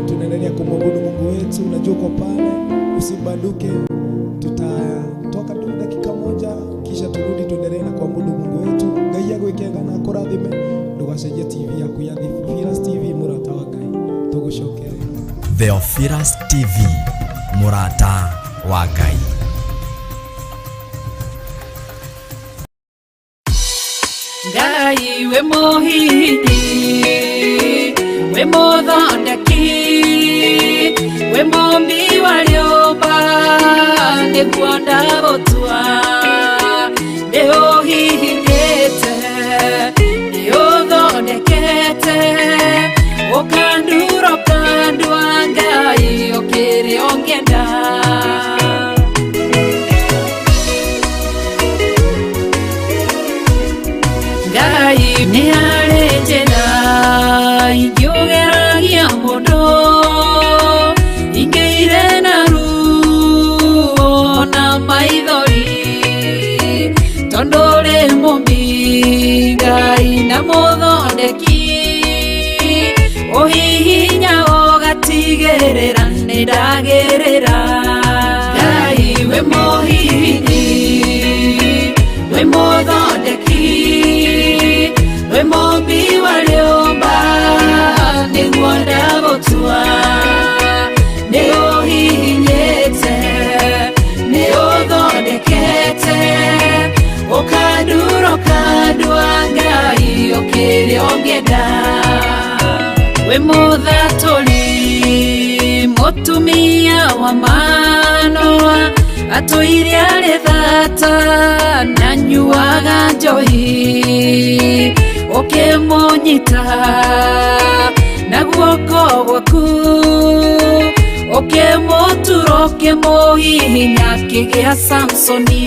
Tunaendelea kumwabudu Mungu wetu. Unajua uko pale, usibanduke. Tutatoka tu dakika moja kisha turudi tuendelee na kuabudu Mungu wetu. Ngai agwikega na akũrathime. Ndũgacenjie TV yaku ya Theophilus TV, mũrata wa Ngai. Tũgũcokere. Theophilus TV, mũrata wa Ngai. Ngai we mũhihinyi, we mũthondeki, we mũmbi wa rĩũmba, nĩguo ndagũtua. Nĩũhihinyĩte, nĩũthondekete, ũkandura ũkandua, Ngai ũkĩrĩ ũngĩenda. Ngai nĩ harĩ njĩra ingĩũgeragia mũndũ, ingĩire na ruo na maithori, tondũ ũrĩ mũmbi Ngai na mũthondeki, ũhihinya ũgatigĩrĩra nĩ ndagĩrĩra. Ngai we mũhihinyi, we mũthondeki, we mũmbi wa rĩũmba, nĩguo ndagũtua. Nĩũhihinyĩte, nĩũthondekete, ũkandura ũkandua, Ngai ũkĩrĩ ũngĩenda. We mũthatũri, mũtumia wa Manoa, atũire arĩ thata na nyuaga njohi, ũkĩmũnyita na guoko gwaku, ũkĩmũtura ũkĩmũhihinya akĩgĩa Samsoni.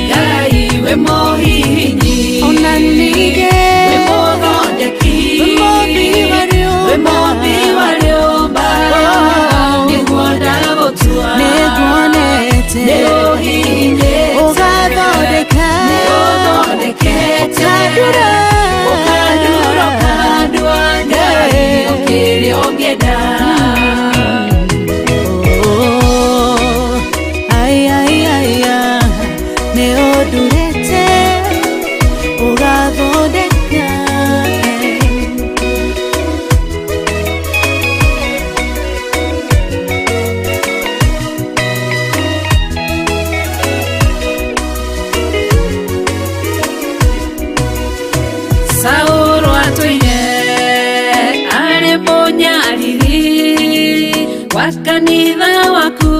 Ngai we mũhihinyi, Ona ningĩ we mũthondeki, we mũmbi wa we rĩũmba, mũmbi wa rĩũmba, nĩguo ndagũtua. Nĩnguonete Nĩũhihinyĩte, ũgathondeka, nĩũthondekete, ũkandura, ũkandura ũkandua, Ngai ũkĩrĩ ũngĩenda. Oh, ai, ai, ai, ah, nĩũndurĩte ũgathondeka. Saũlũ atũire arĩ mũnyariri wa kanitha waku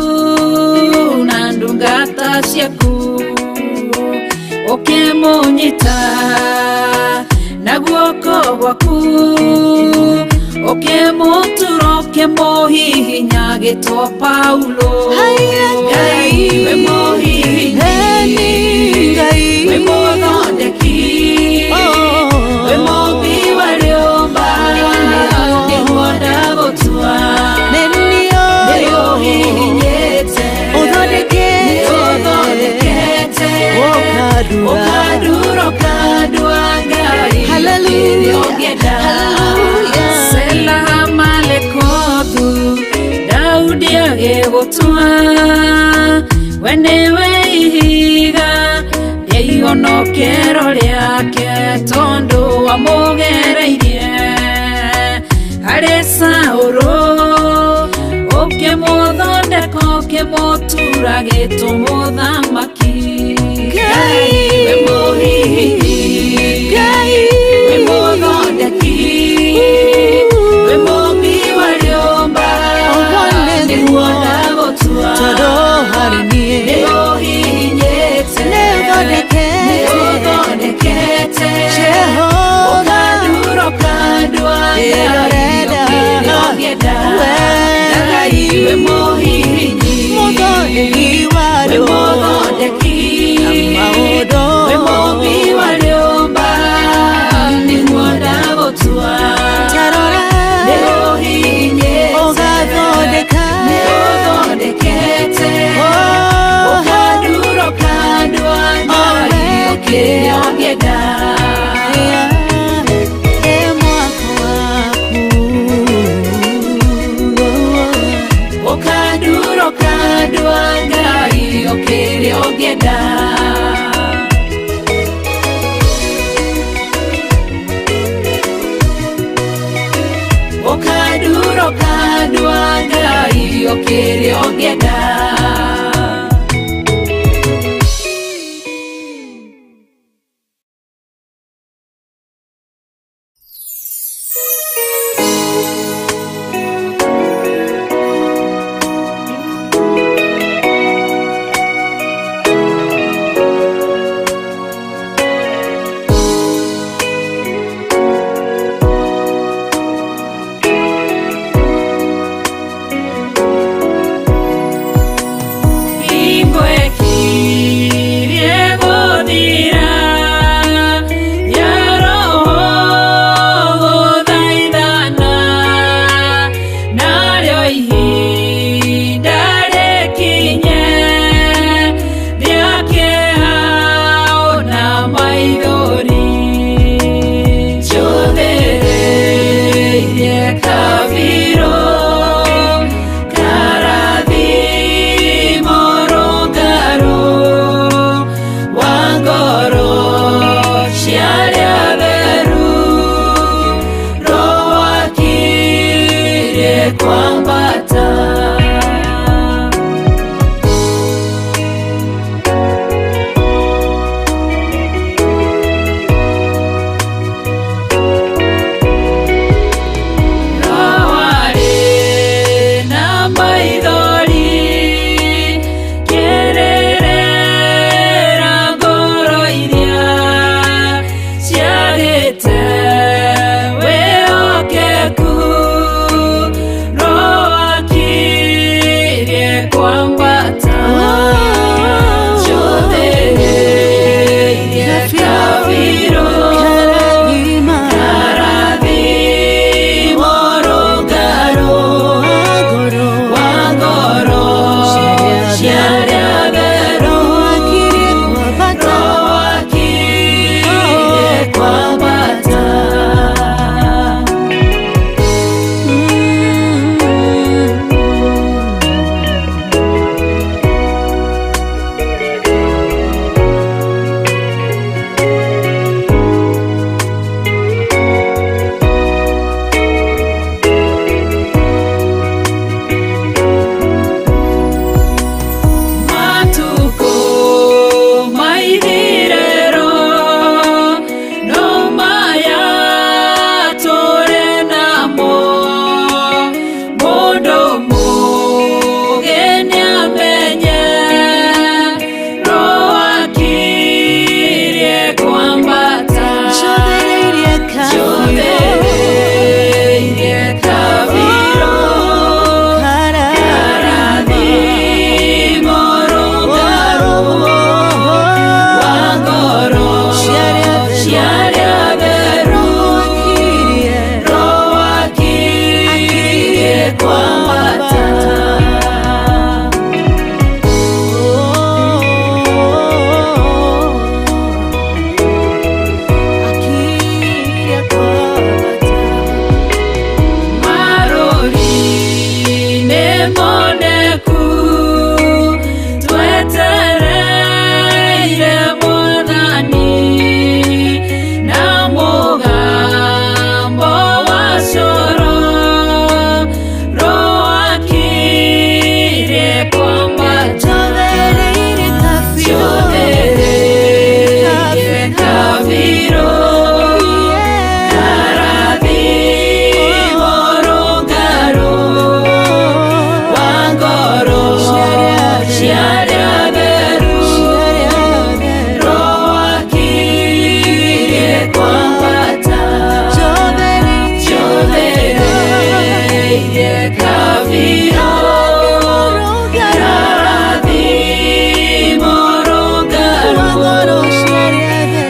na ndungata ciaku, ũkĩmũnyita na guoko gwaku, ũkĩmũtura ũkĩmũhihinya agĩtwo Paulo. Haiya, Ngai we mũhihinyi, Eni Ngai, we mũthondeki, Oh. we mũmbi wa rĩũmba, nĩguo ndagũtua. Nĩniũĩ Nĩũhihinyĩte, ũthondekete, nĩũthondekete, ũkandura, ũkandura ũkandua, Ngai Hallelujah, ũkĩrĩ ũngĩenda. hallelujah. Sela Malekothu, Daudi agĩgũtua, we nĩwe ihiga rĩa ihonokero rĩake, tondũ wamũgereirie harĩ Saũlũ, ũkĩmũthondeka ũkĩmũtura gĩtũ mũthamaki. Ngai, we mũhihinyi, Ngai, we mũthondeki, we mũmbi wa rĩũmba, Ũguo nĩguo, nĩguo ndagũtua. tondũ harĩ niĩ Nĩũhihinyĩte, nĩũthondekete, nĩũthondekete, Jehova, ũkandura ũkandua, Ngai Ndĩrorenda, ũkĩrĩ ũngĩenda. we Ngai we mũhihinyi, mũthondeki wa we andũ mũthondeki, na maũndũ we mũmbi wa Gerio kĩrĩa ũngĩenda.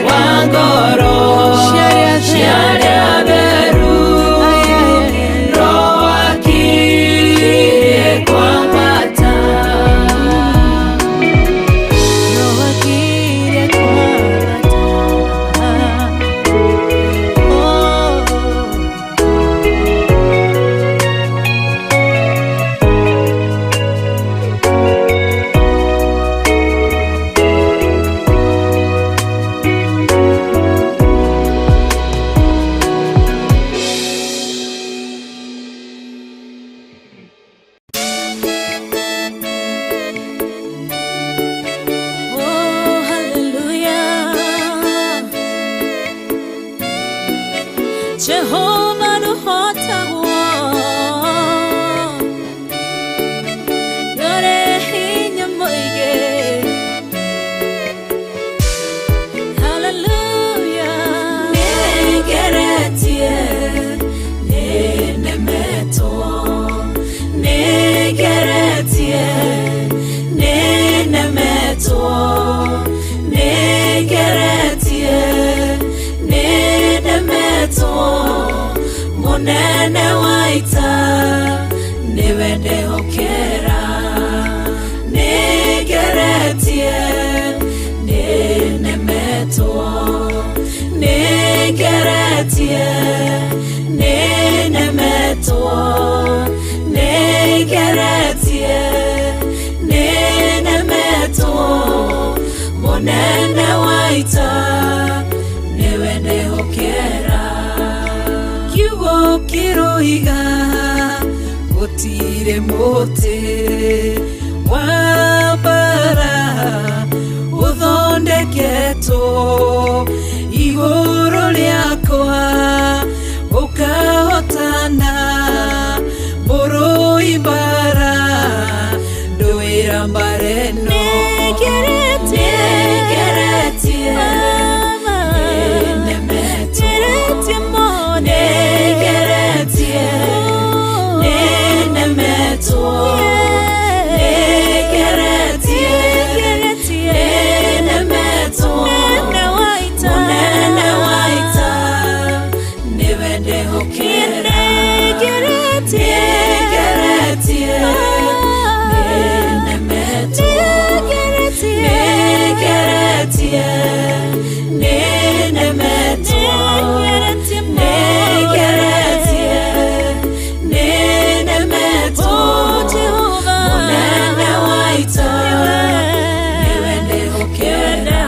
Wangoro. Jehova ndũhotagwo Nĩũrĩ hinya mũingĩ. Hallelujah. Nĩngeretie, nĩnemetwo. Nĩngeretie, nĩnemetwo. Nĩngeretie, nĩnemetwo. Mũnene wa ita nĩwe ndehokera. Nĩngeretie, nĩnemetwo. Nĩngeretie, nĩnemetwo. Nĩngeretie, nĩnemetwo. Mũnene wa ita nĩwe ndehokera. Kiugo kĩroiga gũtirĩ mũtĩ wa mbara ũthondeketwo igũrũ rĩakwa ũkahotana mũrũi mbara ndũĩra mbara ĩno. Nĩngeretie, nĩnemetwo. Nĩngeretie, nĩnemetwo. Nĩngeretie, nĩnemetwo. Mũnene wa ita nĩwe ndehokera. Nĩngeretie, nĩnemetwo. Nĩngeretie, nĩnemetwo. Nĩngeretie, nĩnemetwo. Mũnene wa ita nĩwe ndehokera.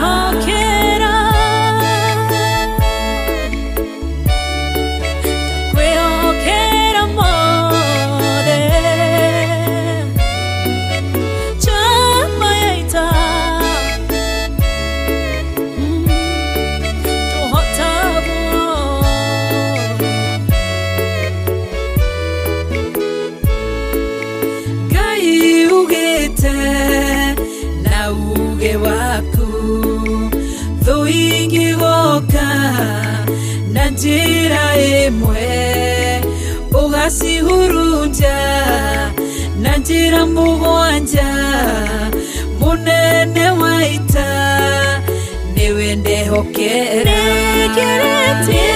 Kwĩhokera mothe njamba ya ita tũhotagwo. Ngai ugĩte na uge waku thũ ingĩgoka na njĩra ĩmwe ũgacihurunja na njĩra mũgwanja. Mũnene wa ita nĩwe ndehokera. Nĩngeretie,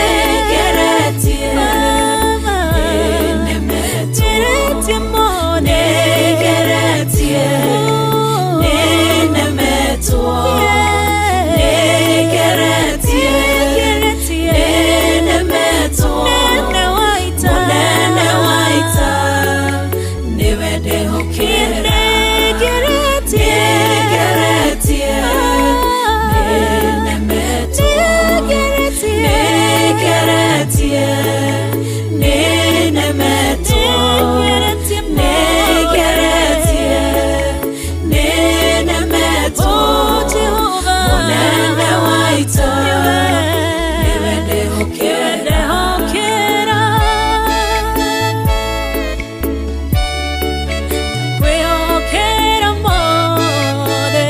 nĩnemetwo. Nĩngeretie, nĩnemetwo. Nĩngeretie, nĩnemetwo. Mũnene wa ita nĩwe ndehokera. Nĩngeretie, nĩnemetwo. Nĩngeretie, nĩnemetwo. Nĩngeretie, nĩnemetwo. Mũnene wa ita nĩwe ndehokera. Kwĩhokera mothe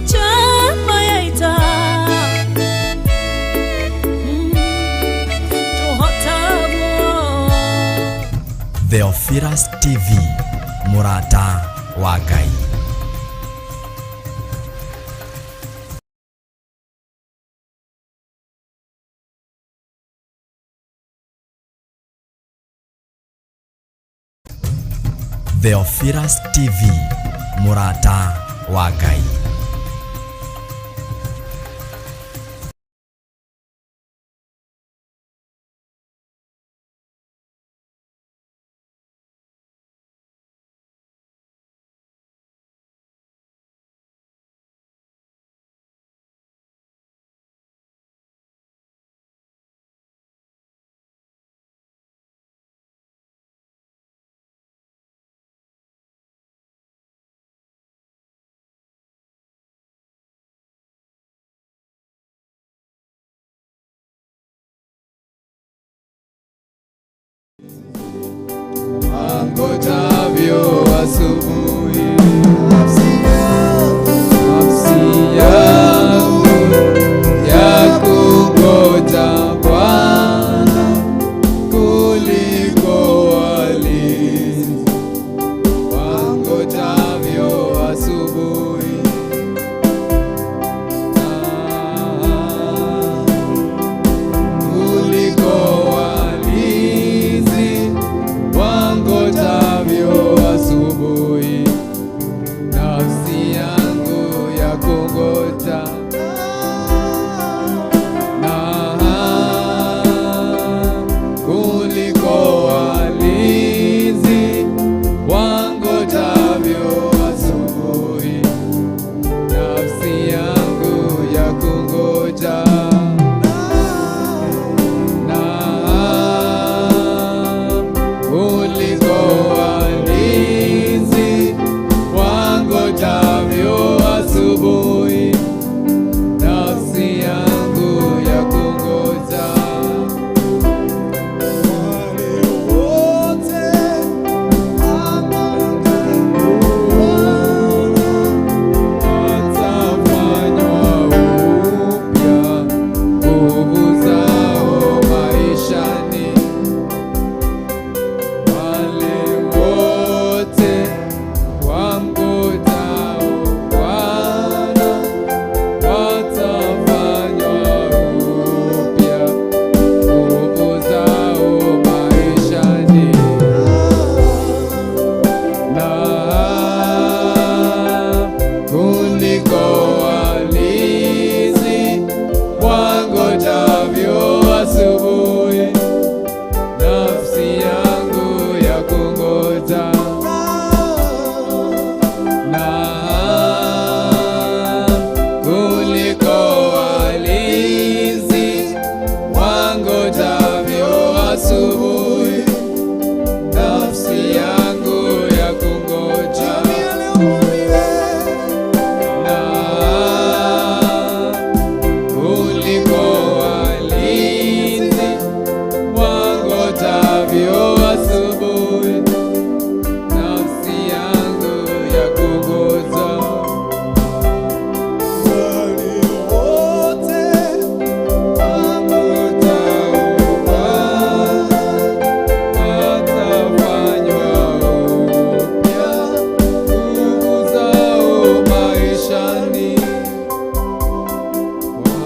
njamba ya ita tũhotagwo. Theophilus TV, mũrata wa Ngai. Theophilus TV, mũrata wa Ngai.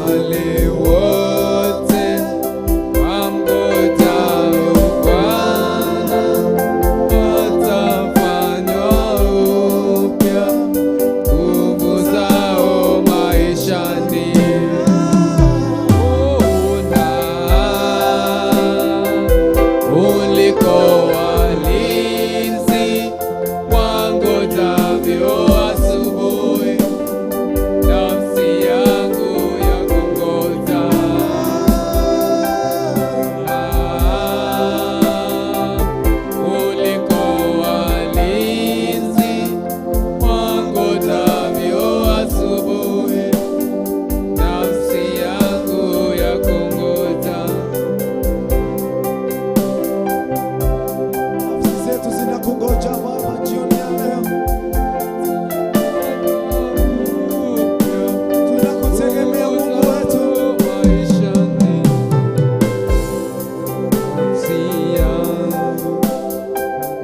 Wale wote wamngojao Bwana watafanywa upya nguvu zao maishani. Una kuliko walinzi wangojavyo asubuhi, nafsi yangu ya kungoja. Kuliko walinzi wangojavyo asubuhi, nafsi yangu ya kungoja. Nafsi zetu zinakungoja Baba jioni ya leo. Tunakutegemea Mungu wetu. Maishani, nafsi yangu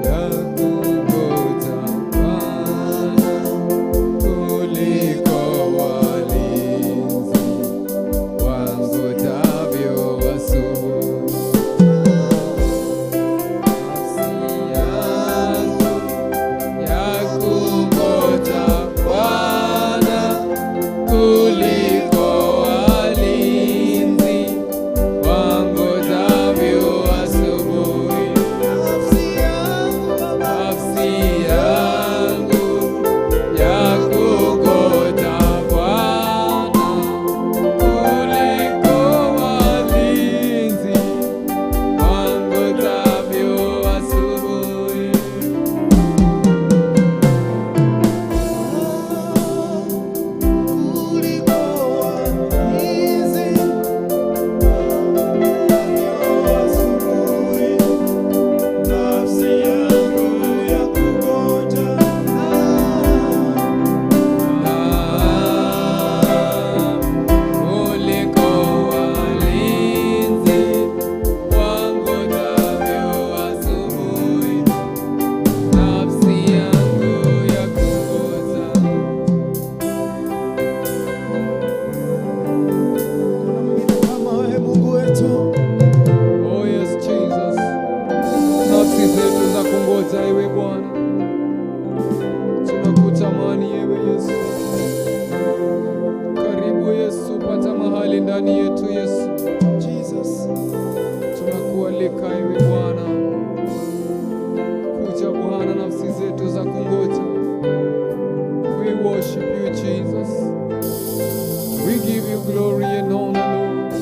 ya kungoja Bwana kuliko walinzi wangojavyo asubuhi. Nafsi yangu ya kungoja Bwana kuliko walinzi wangojavyo asubuhi. Nafsi yangu Baba, Nafsi yangu ya kungoja Bwana kuliko walinzi wangojavyo asubuhi. Kuliko walinzi asubuhi, nafsi yangu ya kungoja. Kuliko walinzi wangojavyo asubuhi, nafsi yangu ya kungoja. Kuna mwingine kama wewe Mungu wetu. Oh yes, Jesus. Nafsi zetu za kungoja ewe Bwana, tunakutamani ewe Yesu. Karibu Yesu, pata mahali ndani yetu Yesu. Jesus. Tunakualika ewe Bwana, kuja Bwana, nafsi zetu za kungoja. We worship you Jesus. We give you glory and honor, Lord.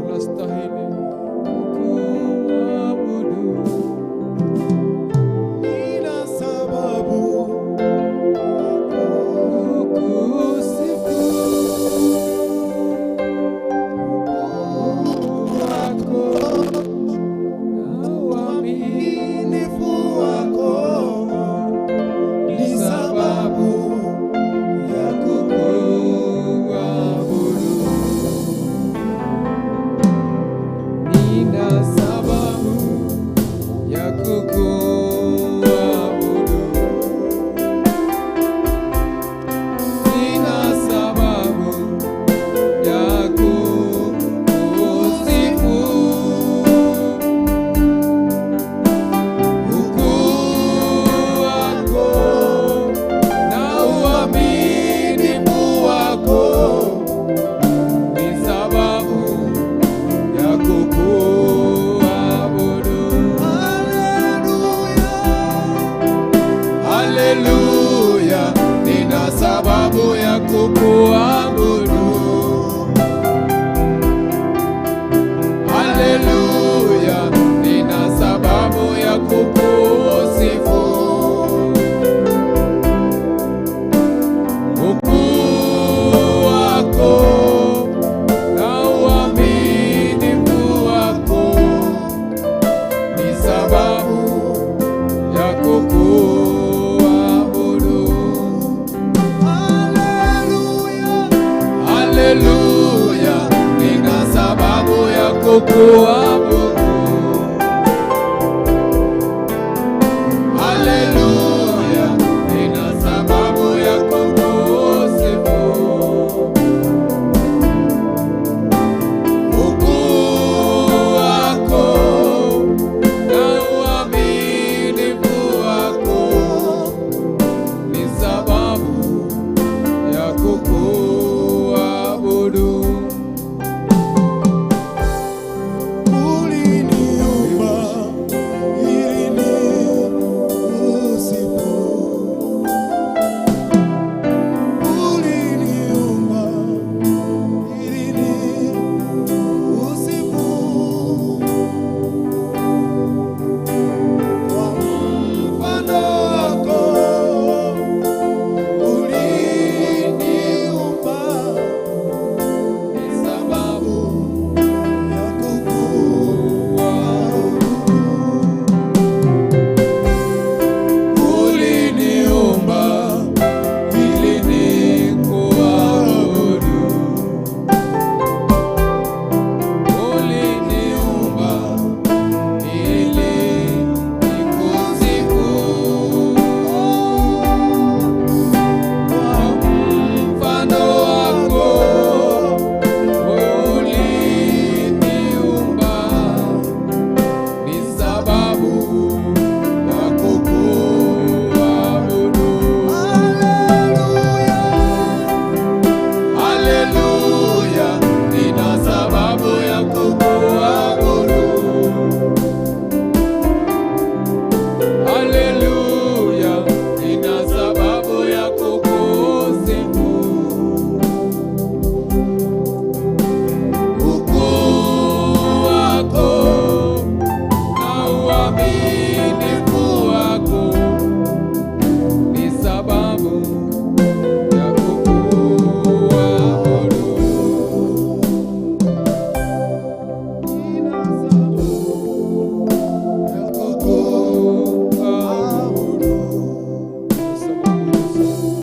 Unastahili kuabudu. Nina sababu Kukusifu wako na uaminifu uaminifu wako ni sababu ya kukuabudu. Nina sababu ya kukuabudu. Nina sababu ya kukusifu. Ukuu wako na uaminifu wako ni sababu ya kukuabudu. Haleluya, nina sababu ya kukuabudu. Haleluya, nina sababu ya kukusifu. Ukuu wako na uaminifu wako ni sababu ya kukuabudu. Haleluya, nina sababu ya kukuabudu.